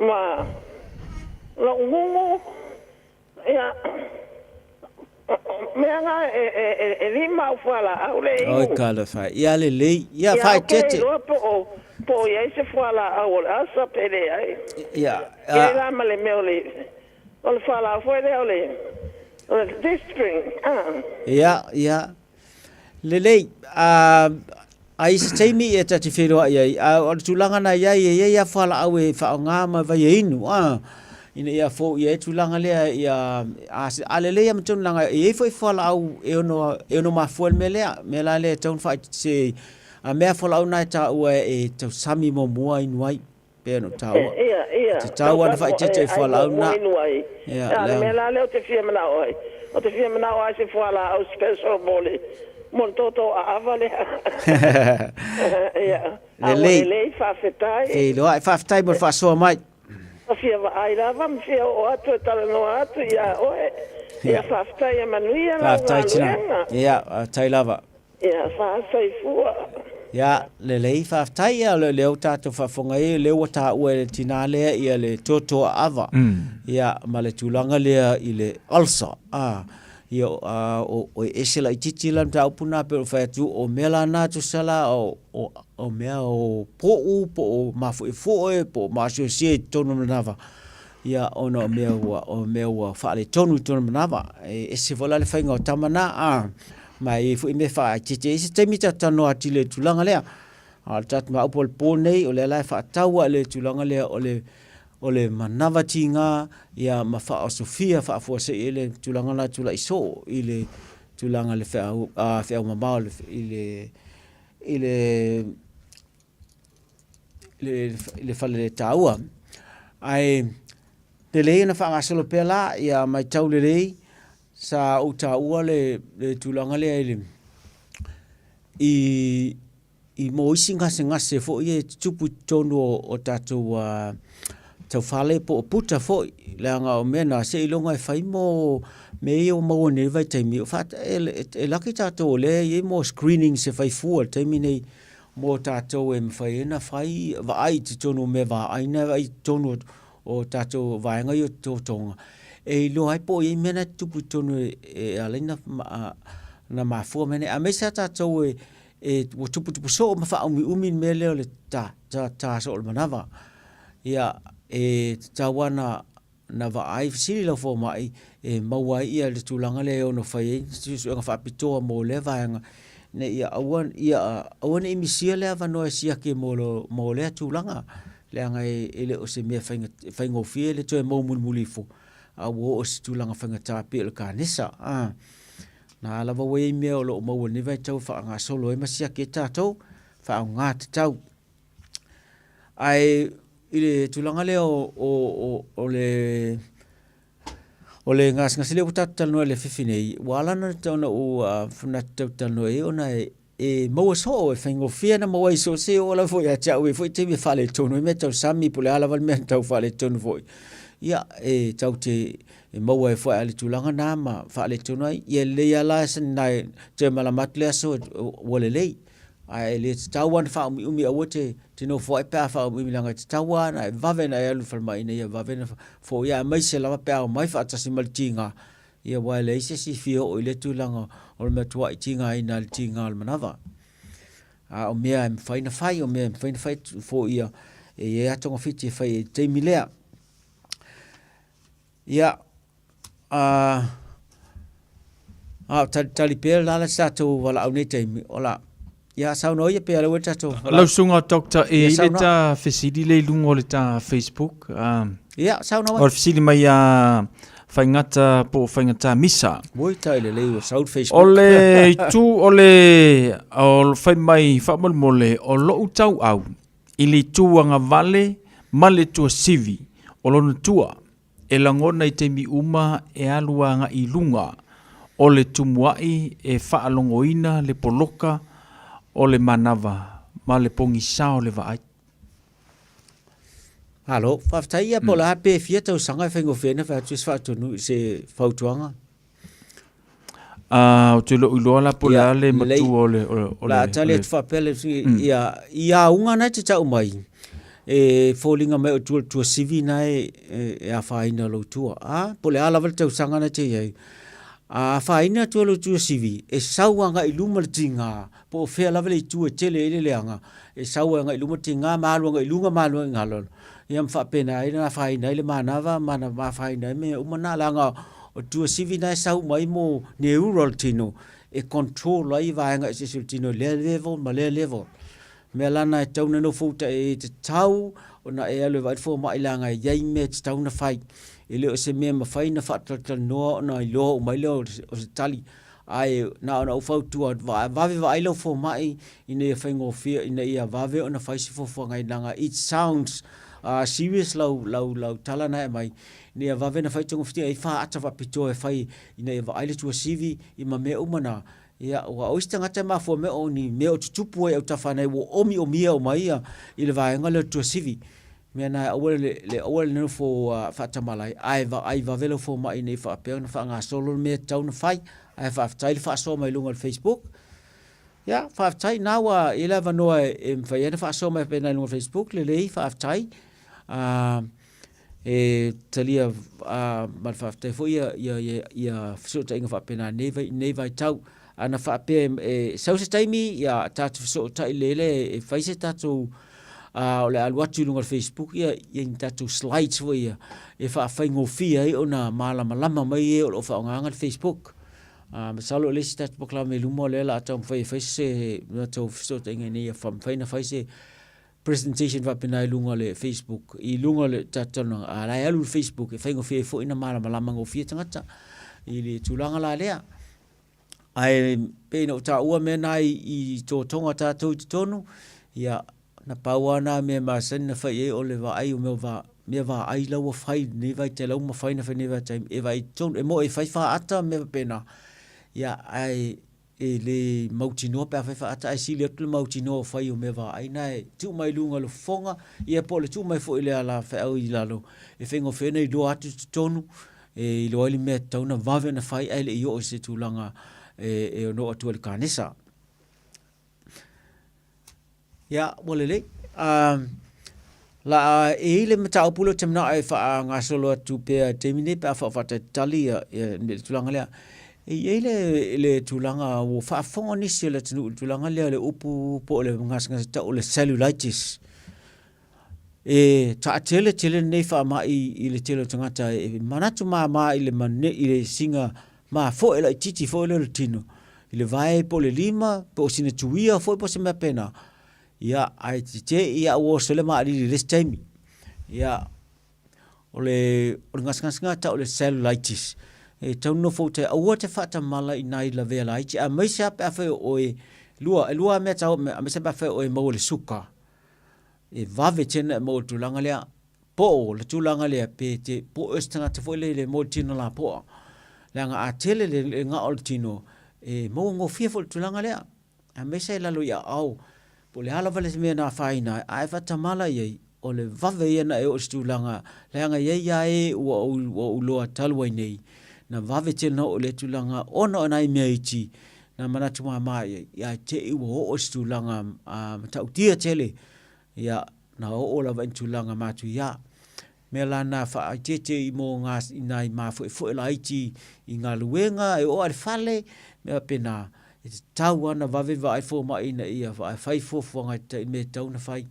ma lou gugu, ia, mea na e, e, e, e lima au fualaau le inu. Oi talofa, ia lelei, ia faaeteete. Ia, ou te le iloa po o, po o i ai se fualaau o le asa pe leai. Ia, a. E la ma le mea o le, o le fualaau foi lea o le, o le Disprin, a. Ia, ia. Lelei, a, a i se taimi e ta te feiloai ai, a o le tulaga na i ai, e i ai lava fualaau e faaaoga ma vai e inu, a, ina ia foia ai tulaga lea, ia, a, a lelei lava ma tonu leaga e i ai foi fualaau e ono, e ono mafua ai le mea lea, mea la lea e tatau ona faaeteete, a mea fualaau na e taua e tausami muamua inu ai. Pei ona ou taua. Ia, ia. Te taua ana faaeteete i fualaau na. Ia, lea. A o le mea la lea ou te fia manao ai, ou te fia manao ai se fualaau special mo le, Mo le toto aava lea. Ia, a ua Lelei. lelei, faafetai. Feiloai, faafetai mo le faasoa mai. Ua fia vaai lava ma fia oo atu e talanoa atu ia oe. Ia faafetai ia manuia lau Faafetai tina. galuega. Ia, faafetai lava. Ia faasoifua. Ia, lelei, faafetai. Ia, o lea ua tatou faafofoga ai, o lea ua taua e le tina lea ia le toto aava. Ia, ma le tulaga lea i le ulcer. Ah, ia, o, o e ese laitiiti la le mataupu lena, pei ona fai atu, o mea la na tusa la, o, o, o mea o po'u, po o mafoefoe, po o masiosiosi i totonu o le manava, ia, ona o mea ua, o mea ua faaletonu i totonu o le manava. E ese foi la le faiga o tama na, a, ma e i ai foi mea faaeteete. E i ai se taimi tatou talanoa atili i le tulaga lea. A o le tatou mataupu o le po nei, o lea la e faatatau lava i le tulaga lea o le, o le manava tiga, ia, ma faaosofia faafuasei ai le tulaga la e tulai soo i le tulaga i le feau, a, feau mamao i le, i le, i le faleletaua. Ae lelei ona faagasolo pea la, ia matau lelei, sa ou taua le, le tulaga lea i le, i, i mo isi gasegase foi ia e tutupu i totonu o, o tatou uh, taufale po o puta foi, leaga o mea na seiloga e fai mo mea ia ua maua nei i le vaitaimi, e, e laki tatou o lea e i ai mo screenings e fai fua i le taimi nei mo tatou e mafai ai ona fai vaai i totonu o mea vaai na vaai i totonu o tatou vaega ia o totoga e iloa ai po o i ai mea na e tutupu i totonu e, e ala ai na, na mafua mea nei. Aemaise lava tatou e, e ua tuputupu soo ma faaumiumi le mea lea o le ta, ta, ta soo o le manava. Ia, e tatau lava ona na vaai fesili lau fomai e maua ai ia le tulaga lea e ono fai ai suesuega faapitoa mo lea vaega ina ia aua ia aua ne i misia le avanoa e siaki mo lo, mo lea tulaga leaga e, e le o se mea faiga, faigofie le toe mou mulimuli ifo a ua oo i se tulaga faigata pei o le kanesa. Ah. Na lava ua i ai mea o lo o maua i lenei vaitau e faagasolo ai ma siaki ai tatou, faaaoga tatau. Ae i le tulaga lea o, o, o, o le o le gasegase lea ua tatou talanoa i le afiafi nei, ua ala ona ona ou manatu tatou te talanoa i ai ona e, e maua soo, e faigofie ona maua ai soo se oo lava foi ia te au e i ai foi taimi e faaletonu ai mea tau sami po o le a lava le mea na tau faaletonu foi. Ia, e tatou te e maua ai foi lava i le tulaga na ma faaletonu ai. Ia e lelei lava la na toe malama atu le aso ua lelei. Ae e le tatau lava ona faaumiumi aua te, te nofo ai pe a faaumiumi leaga e tatau lava ona e vave ona e alu i le falemai ina ia vave ona foia aemaise lava pe a omai faatasi ma le tiga, ia aua e leai se isi e fia oo i lea tulaga o le matuai tigaina i le tiga o le manava. A o mea e mafai ona fai, o mea e mafai ona fai foia, e i ai lava togafiti e fai ai i le taimi lea. Ia, a, a o talitali pea la le tatou valaau nei taimi, o la, ia saunoa ia pea lau tatou valaau. Lau susuga Doctor, e i le ta fesili le i luga o le ta Facebook. Ia, saunoa. O le fesili mai a Faigata po o Faigata Misa. Ui, tai lelei ua sau le Facebook. O le itu o le o fai mai faamolemole o lou tauau i le itu agavale ma le tuasivi o lona tua e lagona i taimi uma e alu agai i luga o le tumuaʻi e faalogoina le poloka o le manava ma le pogisa o le vaai. Malo, faafetai ia po o le a pe fia tausaga e faigofie ai ona fai atu se faatonu i se fautuaga. A, ou te le o iloa la po o le a le matua o le... O le, o le a tali atu faapea le, ia, i auga na e te tau mai, e foliga mai o tua, tuasivi na e, e, e afaina lou tua. A, po o le a lava le tausaga na e te i ai. A afaina tua lou tuasivi, e sau agai i luma le tiga, po o fea lava le itu e tele ai le leaga, e sau agai i luma le tiga ma alu agai i luga ma alu agai i lalo. Ia ma faapena ai na afaina ai le manava ma na afaina ai mea uma na, leaga O tuasivi na e sau mai mo neural tino e control ai vaega eseese o le tino i lea level ma lea level. Mea la na e tatau ona nofo uta e tatau ona e alu e vaai le fomai leaga e i ai mea e tatau ona fai. E le o se mea e mafai ona faatalatalanoa ona iloa uma ai lea o se tali. Ae na ona ou fautua atu, vave vaai lau fomai ina ia faigofie, ina ia vave ona fai se fuafuaga ai leaga it sounds serious lau, lau, lau tala na e aumai, ina ia vave ona fai togafitiga e i ai faata faapitoa e fai ina ia vaai le tuasivi i ma mea uma na. Ia, aua o isi tagata e mafua mai o ni mea o tutupu ai autafa nei ua omiomia uma ai ia i le vaega lea o le tuasivi. Mea na e aua le, le aua le nofo faatamalai, ae vaai vave lau fomai ina ia faapea ona faagasolo le mea e tatau ona fai. Ae faafetai le faasoa mai luga o le Facebook. Ia, faafetai, na ua i ai le avanoa e mafai ai ona faasoa mai faapena i luga o le Facebook, lelei, faafetai. E talia ma le faafetai foi ia, ia, ia, ia fesootaiga faapena i lenei vaitau. Ana faapea e sau se taimi, ia tatou fesootai lelei lea e fai se tatou, o le a alu atu i luga o le Facebook ia, ia ni tatou slides foi ia e faafaigofie ai ona malamalama mai e o lo o faaaogaina le Facebook. Masalo o le isi tatou polokalame i luma o lea o le a taumafai e fai se tatou fesootaiga ina ia mafai ona fai se presentation faapena i luga o le Facebook, i luga o le tatou talanoaga, a la e alu i le Facebook e faigofie ai foi ona malamalama gofie tagata i le tulaga la lea. Ae pei ona ou taua mea na i totoga tatou i totonu, ia, na pau lava na mea masani na fai i ai o le vaai o mea va, mea vaai la ua fai i lenei vaitaimi, la ua mafai ona fai i lenei vaitaimi, e vaai i totonu, e moni e fai faata ma mea faapena, ia, ae e le mautinoa pe afai faata ae sili atu le mautinoa o fai o mea vaai na e tuu mai luga o le fofoga ia po o le tuu mai foi i le ala feau i lalo e faigofie ona iloa atu i totonu e iloa ai le mea e tatau ona vave ona fai ae le i oo i se tulaga e ono oo atu ai i le kanesa. Ia, ua lelei. La, e i ai le mataupu lea ou te manao e faagasolo atu pea i le taimi nei pe a faatalitali ia, ia le tulaga lea. E i ai le, le tulaga ua faafofoga nisi o le atunuu i le tulaga lea o le upu po o le gasegase tau o le cellulitis. E taatele tele lenei faamai i le tele o tagata e manatu mama i le mane, i le singa mafoe laitiiti foi lea o le tino, i le vae po o le lima, po o sina tuia foi po o se mea pena. Ia, ae te te i a ua oso le maalili i le isi taimi. Ia, o le, o le gasegase tau o le cellulitis. E tau nofo uta, aua te faatamala i nai lavea laiti, aemaise lava pe afai o oe, lua, e lua lava mea tau, aemaise pe afai o oe e maua i le suka. E vave tele ona e maua i le tulaga lea. Po o le tulaga lea, pe te, po o se tagata foi lele e maua i le tino lapoa. Leaga a tele le gao o le tino, e maua gofie foi i le tulaga lea. Aemaise i lalo i aao, po o le a lava le mea na afaina ai, a e faatamala i ai, o le vave ia ona e oo i se tulaga, leaga e i ai lava e ua ou iloa talu ai nei, na vave tele ona oo i lea tulaga ona o nai mea iti na manatu mama i ai, ae te i ua oo i se tulaga matautia tele, ia, na oo lava i ni tulaga matuia. Mea la na faaeteete i mo ngā, i nai mafoefoe laiti i galuega, e oo lava i le fale, mea faapena, e tatau lava ona vave vaai fomai ina ia fai fuafuaga i mea e tatau ona fai.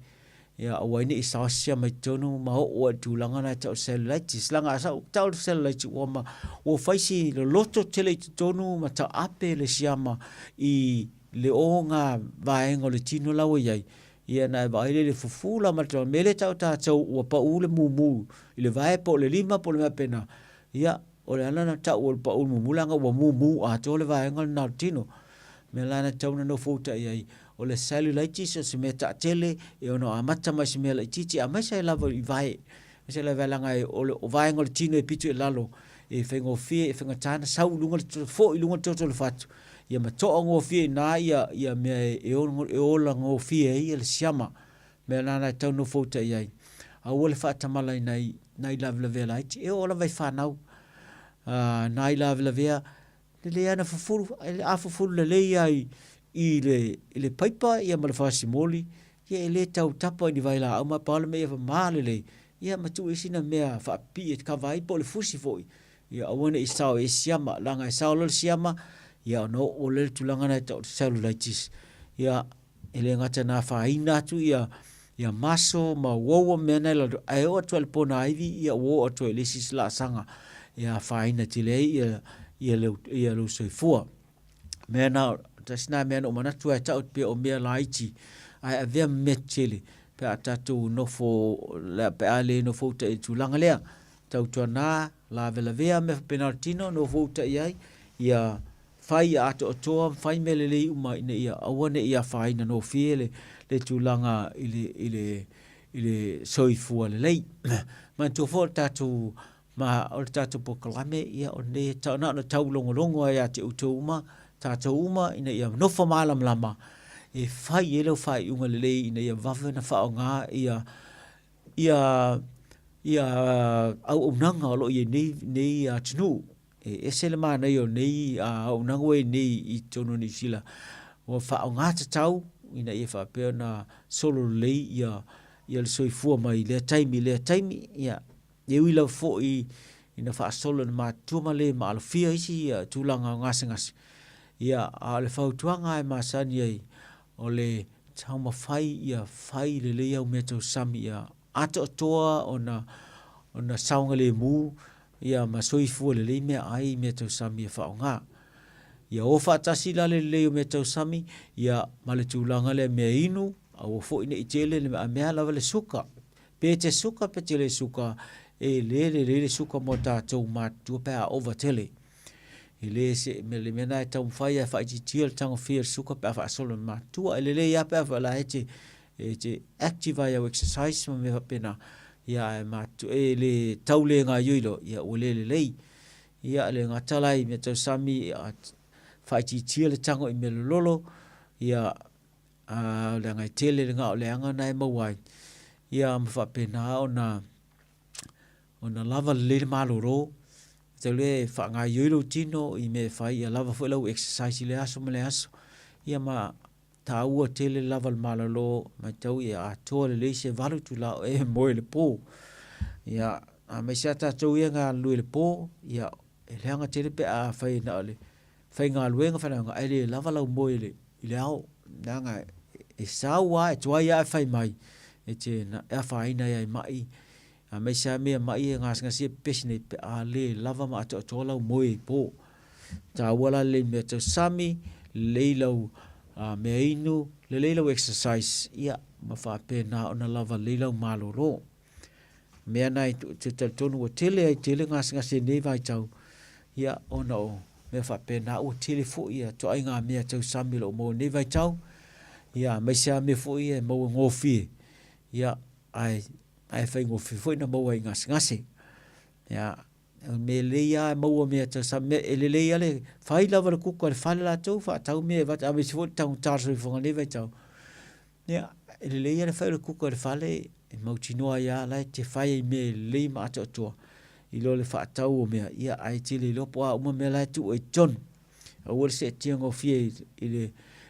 Ia aua ai ne i saosia mai totonu ma oo ai i le tulaga lena e tau o le cellulitis. Leaga a sau tau le cellulitis ua ma ua fai si loloto tele i totonu ma taape le siama i le o ngā vaega o le tino la ua i ai. Ia na e vaai lea i le fufula ma le tulaga, mea lea e tau tatou ua pau le mumu i le vae po o le lima po o le mea faapena. Ia, o le ala lena tau o le pau le mumu leaga ua mumu atoa le vaega lena o le tino. O le mea la lena e tatau ona nofo uta i ai, o le cellulitis o se mea taatele e ono amata mai se mea laitiiti aemaise ai lava i vae. Aemaise lava leaga o le vaega o le tino e pito i lalo e faigofie, e faigata ona sau i luga, foi i luga le toto o le fatu, ia ma toagofie i ina ia, ia mea e ola gofie ai le siama. Mea lena e tatau ona nofouta i ai. Aua le faatamala i nai, nai lavelavea laiti. E oo lava i fanau, nai lavelavea, lelei lava ona fufulu, a fufulu lelei lava i, i le, i le paipa ia ma le fasimoli, ia e le tau tapa i ni vailaau ma pau le mea ia mama lelei, ia ma tuu i ai sina mea faapipii e kava ai po o le fusi foi, ia aua ne i sao i ai siama, leaga e sao loa le siama, ia ona oo lea i le tulaga lena e tau o le cellulitis. Ia, e le gata ina afaina atu ia ia muscle ma uaua mea na i lalo, ae oo atu lava i le ponaivi, ia ua oo atu ai i le isi laasaga e afaina tele ai ia, ia, lou, ia lou soifua. Mea na, tasi na mea na ou manatu ai tau pei o mea laiti, ae avea ma mea tetele pe a tatou nofo, pe a le nofo uta i le tulaga lea. Tautuana, lavelavea mea faapena o le tino, nofo uta i ai, ia fai ia atoatoa ma fai mea lelei uma ina ia aua ne i afaina gofie le, le tulaga i le, i le, i le soifua lelei. Manatua foi o le tatou ma o le tatou polokalame, ia o lenei e na ona taulogologo lava ia te outou uma. tātou uma ina ia nofo mālamalama e fai i ai lau faaiuga lelei ina ia vave ona faaaoga ia ia ia auaunaga o lo o i ai nei nei atunuu. E ese le manaia o nei auaunaga ua i ai nei i totonu o Niu Sila, ua faaaoga tatau ina ia faapea ona solo lelei ia ia le soifua mai lea taimi i lea taimi. Ia, e ui lava foi ina faasolo ina matutua ma le maalofia isi tulaga o gasegase, ia, a o le fautuaga lava e masani ai, o le taumafai ia fai lelei au meatausami ia atoatoa ona ona saogalemu ia ma soifua lelei meaai i meatausami e faaaoga. Ia o faatasi la le lelei o meatausami ia ma le tulaga lea mea inu, aua foi ne i tele le mea lava le suka. Pe te suka pe te le suka, e le lelei le suka mo tatou matutua pe a ova tele. E le se mea le mea na e taumafai e faaitiitia le tagofia o le suka pe a faasolo i le matutua. E lelei lava pe a faapea la e te e te active ai au exercise ma mea faapena, ia ae matutua e le tau le gaoioi loa, ia ua le lelei. Ia le gata la i mea tau sami, faaitiitia le tago i mea lololo, ia a leaga e tele le gao leaga na e maua ai, ia ma faapena ona ona lava lelei le malolo. Tau lea e faagaoioi lou tino i mea e fai, ia lava foi lau exercise i le aso ma le aso, ia ma taua tele lava le malolo, matau ia atoa lelei se 8 itula o e moe i le po. Ia, aemaise lava tatou ia e galulue i le po, ia, e leaga tele pe a fai na o le faigaluega, faigaluega, ae le lava lau moe i le, i le ao. Leaga e sau lava, e tuai lava e fai mai, e te e afaina ai i mai, aemaise lava mea mai e gasegase e pepesi nei pe a le lava ma atoatoa lau moe i po. Taua la lelei mea tau sami, lelei lau mea inu, lelei lau exercise, ia ma faapena ona lava lelei lau malolo. Mea na e te talitonu ua tele ai tele gasegase i lenei vaitau, ia ona o mea faapena ua tele foi ia ituaiga mea tau sami o lo o maua i lenei vaitau, ia aemaise lava mea foi ia e maua gofie, ia ae ae faigofie foi ona maua i gasegase. Ia, o le mea lelei lava e maua mea tau sami, e lelei lava le fai lava le kuka i le fale latou, faatau mea e avatu, aemaise foi le taugata o le soifuaga i lenei vaitau. Ia, e lelei lava le fai o le kuka i le fale, e mautinoa ai lava la e te fai ai mea e lelei ma atoatoa i lo le faatau o mea, ia ae te le iloa po o a uma mea la e tuu ai i totonu. Aua le seetia gofie i le,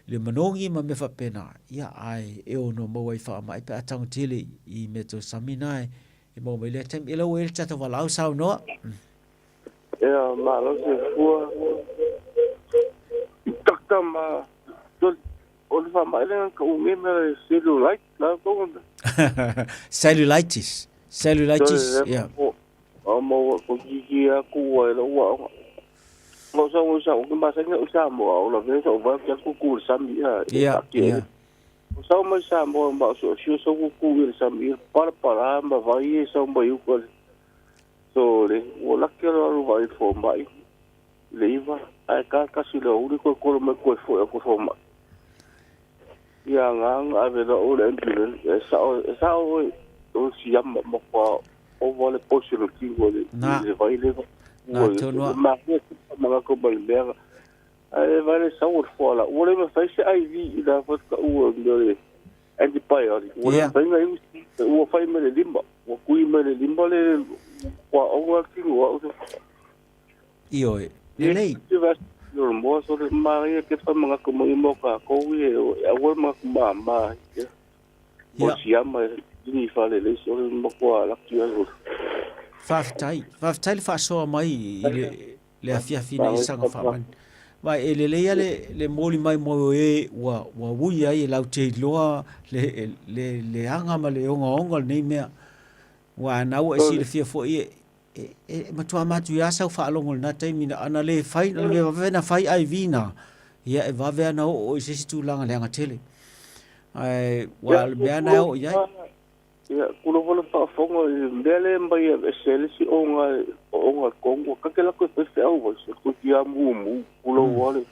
i le manogi ma mea faapena, ia ae e ono maua ai faamai pe a tago tele i mea tau sami na e, e maua mai lea taimi. E lau e le tatou valaau saunoa. Ia, malo soifua. Doctor ma O le faamai lea ka u me le cellulite la ko. Cellulitis. Cellulitis, yeah. O mo ko ki ki a ku wa lo wa. Mo sa mo sa o ma sa ni o sa mo o la ve sa o va ka ku ku sa mi a. Yeah, yeah. O sa mo sa mo ma so so so ku ku sa mi para para ma vai sa mo yu ko. So le o la ke lo vai fo mai. Le iva, ae kakasi le uli koe kolo mai koe foe o koe mai. Ia nganga ave la o le ambulance, e sao, e sao oe, o siama ma kwa o wale posi lo kingo le, le vai le, Na, tonu a. Ma ke ma nga ko mai mea. Ae vai le sao o foa la. Ua le ma fai se IV i la fa ka ua le antibiotic. Ua le fai ngai ua fai me le lima. Ua kui me le lima le kwa o kingo au. Ioe, lelei. Mo so le maria ke fa mga ko mo mo ka ko e awa ma ma ma. Mo siama ni fa le le so mo ko ala ki au. Faafetai, faafetai le faasoa mai i le le afiafi nei saga faamani. Vai e lelei le le moli mai mo e ua ua ui ai e lau te iloa le le le aga ma le ogaoga o lenei mea. Ua ana ua e silafia foi e E, e matua matuia sau faalogo i lena taimi na ana le fai, na le vave na fai IV na, ia e vave ana oo i se isi tulaga leaga tele. Ae, ua le mea na e oo i ai. Ia, kula wala faafofoga i le mea lea mai e aveese ai le isi oga, oga Kongo, ka ke lako e faifeau ai, se koe ki a mumu, kula ua le,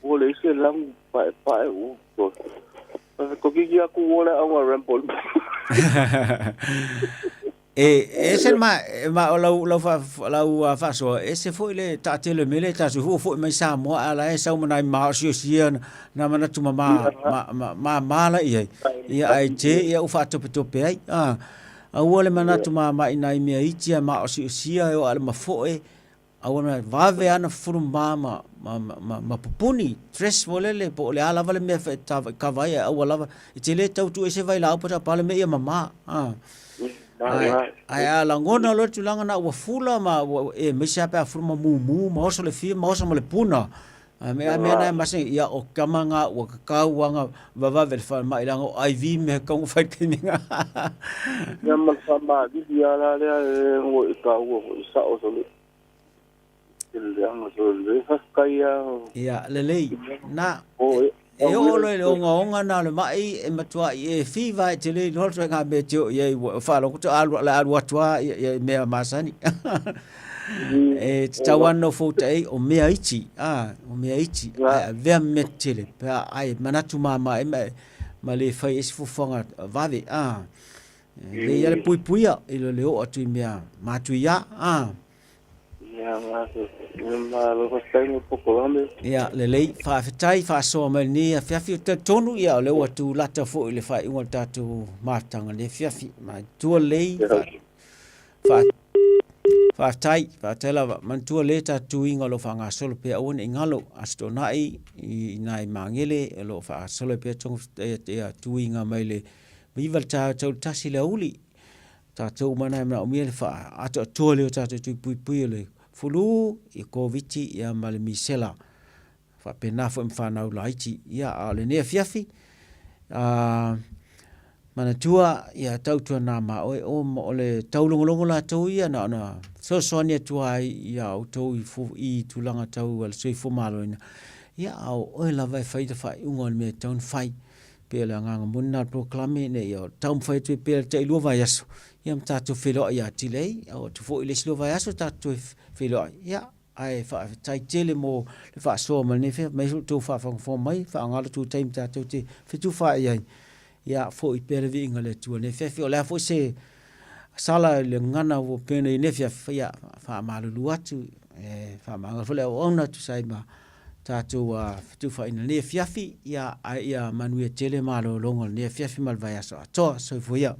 ua leai se lagu paepae ua toe. Ko ki ki aku ua le aoga Rambo. E ese le ma, ma o lau, lau, fa, lau faasoa, ese foi le taatele mele tatou foi foi mai Samoa a la e sau ma nai maosiosia na manatu ma ma, ma, ma, ma, ma la i ai. Ia ai te ia u faatopetope ai. Ah, aua le manatu ma ma i nai mea iti a maosiosia e o a le mafoe Aua na vave ana fufulu ma ma ma ma ma pupuni dress mo lele po o le a lava le mea e kava ai aua lava e te le tau tuu ese vailaau po tapa le mea ia mama a ae ae a lagona loa le tulaga na ua fula ma ua e aemaise lava pe a fula ma mumu ma oso le fia ma oso ma le puna a mea mea na e masani ia o tama na ua tatau lava ona vavave i le falemai leaga o IV mea e tatau ona fai i le taimi lena. Ia ma le faamalili lava la lea e ua e taua foi sao sole leaga sole faafetai lava. Ia lelei na e oo loa i le ogaoga na o le mai e matuai e fiva e te le iloa le ituaiga mea e te oo i ai ua faalogo atu a le alu atu lava i mea masani. E tatau lava ona nofouta ai o mea iti, a, o mea iti, ae avea ma mea tetele, pe a, ai manatu mama ai ma, ma le fai ai se fuafuaga vave, a. E lelei lava le puipuia i lo le oo atu i mea matuia, a. Ia, lelei, faafetai, faasoa mai lenei afiafi. Ou te talitonu, ia, o lea ua tulata foi i le faaiuga o le tatou mafutaga i lenei afiafi. Manatua lelei, faafetai, faafetai lava. Manatua lelei tatou tuiga o lo o faagasolo pea, aua ne i galo, Aso Toonai i nai Magele o lo o faagasolo ai pea tuiga mai le 9 i le taeao tau i le 1 i le aoauli. Tatou uma na e manaomia le faaatoatoa lea o tatou tui puipui o le fulu, i Koviti ia ma le misela. Faapena foi ma fanau laiti. Ia, a o lenei afiafi, a, manatua, ia tautuana ma oe, o, o le taulogologo latou ia na ona fesoasoani atu ai ia outou i, fu, i tulaga tau le soifua maloloina. Ia, a o oe lava e fai le faaiuga o le mea e tatau ona fai. Pei o le agaga moni lena o le polokalame ina ia taumafai atu ai pea le tailua vaiaso ia ma tatou feiloai atili ai. Oo atu foi i le isi lua vaiaso tatou toe feiloai. Ia, ae faafetai tele mo le faasoa mai lenei afiafi, aemaise o le tou faafogafoga mai, faaaoga lo outou taimi tatou te fetufaai ai. Ia, foi pea le viiga i le Atua i lenei afiafi. O le a foi se sala i le gagana ua pei ona i lenei afiafi, ia, faamalulu atu, e faamagalo foi le auauna e tusa ai ma tatou fetufaaiga i lenei afiafi, ia, ae ia manuia tele malologa o lenei afiafi ma le vaiaso atoa. Soifua ia.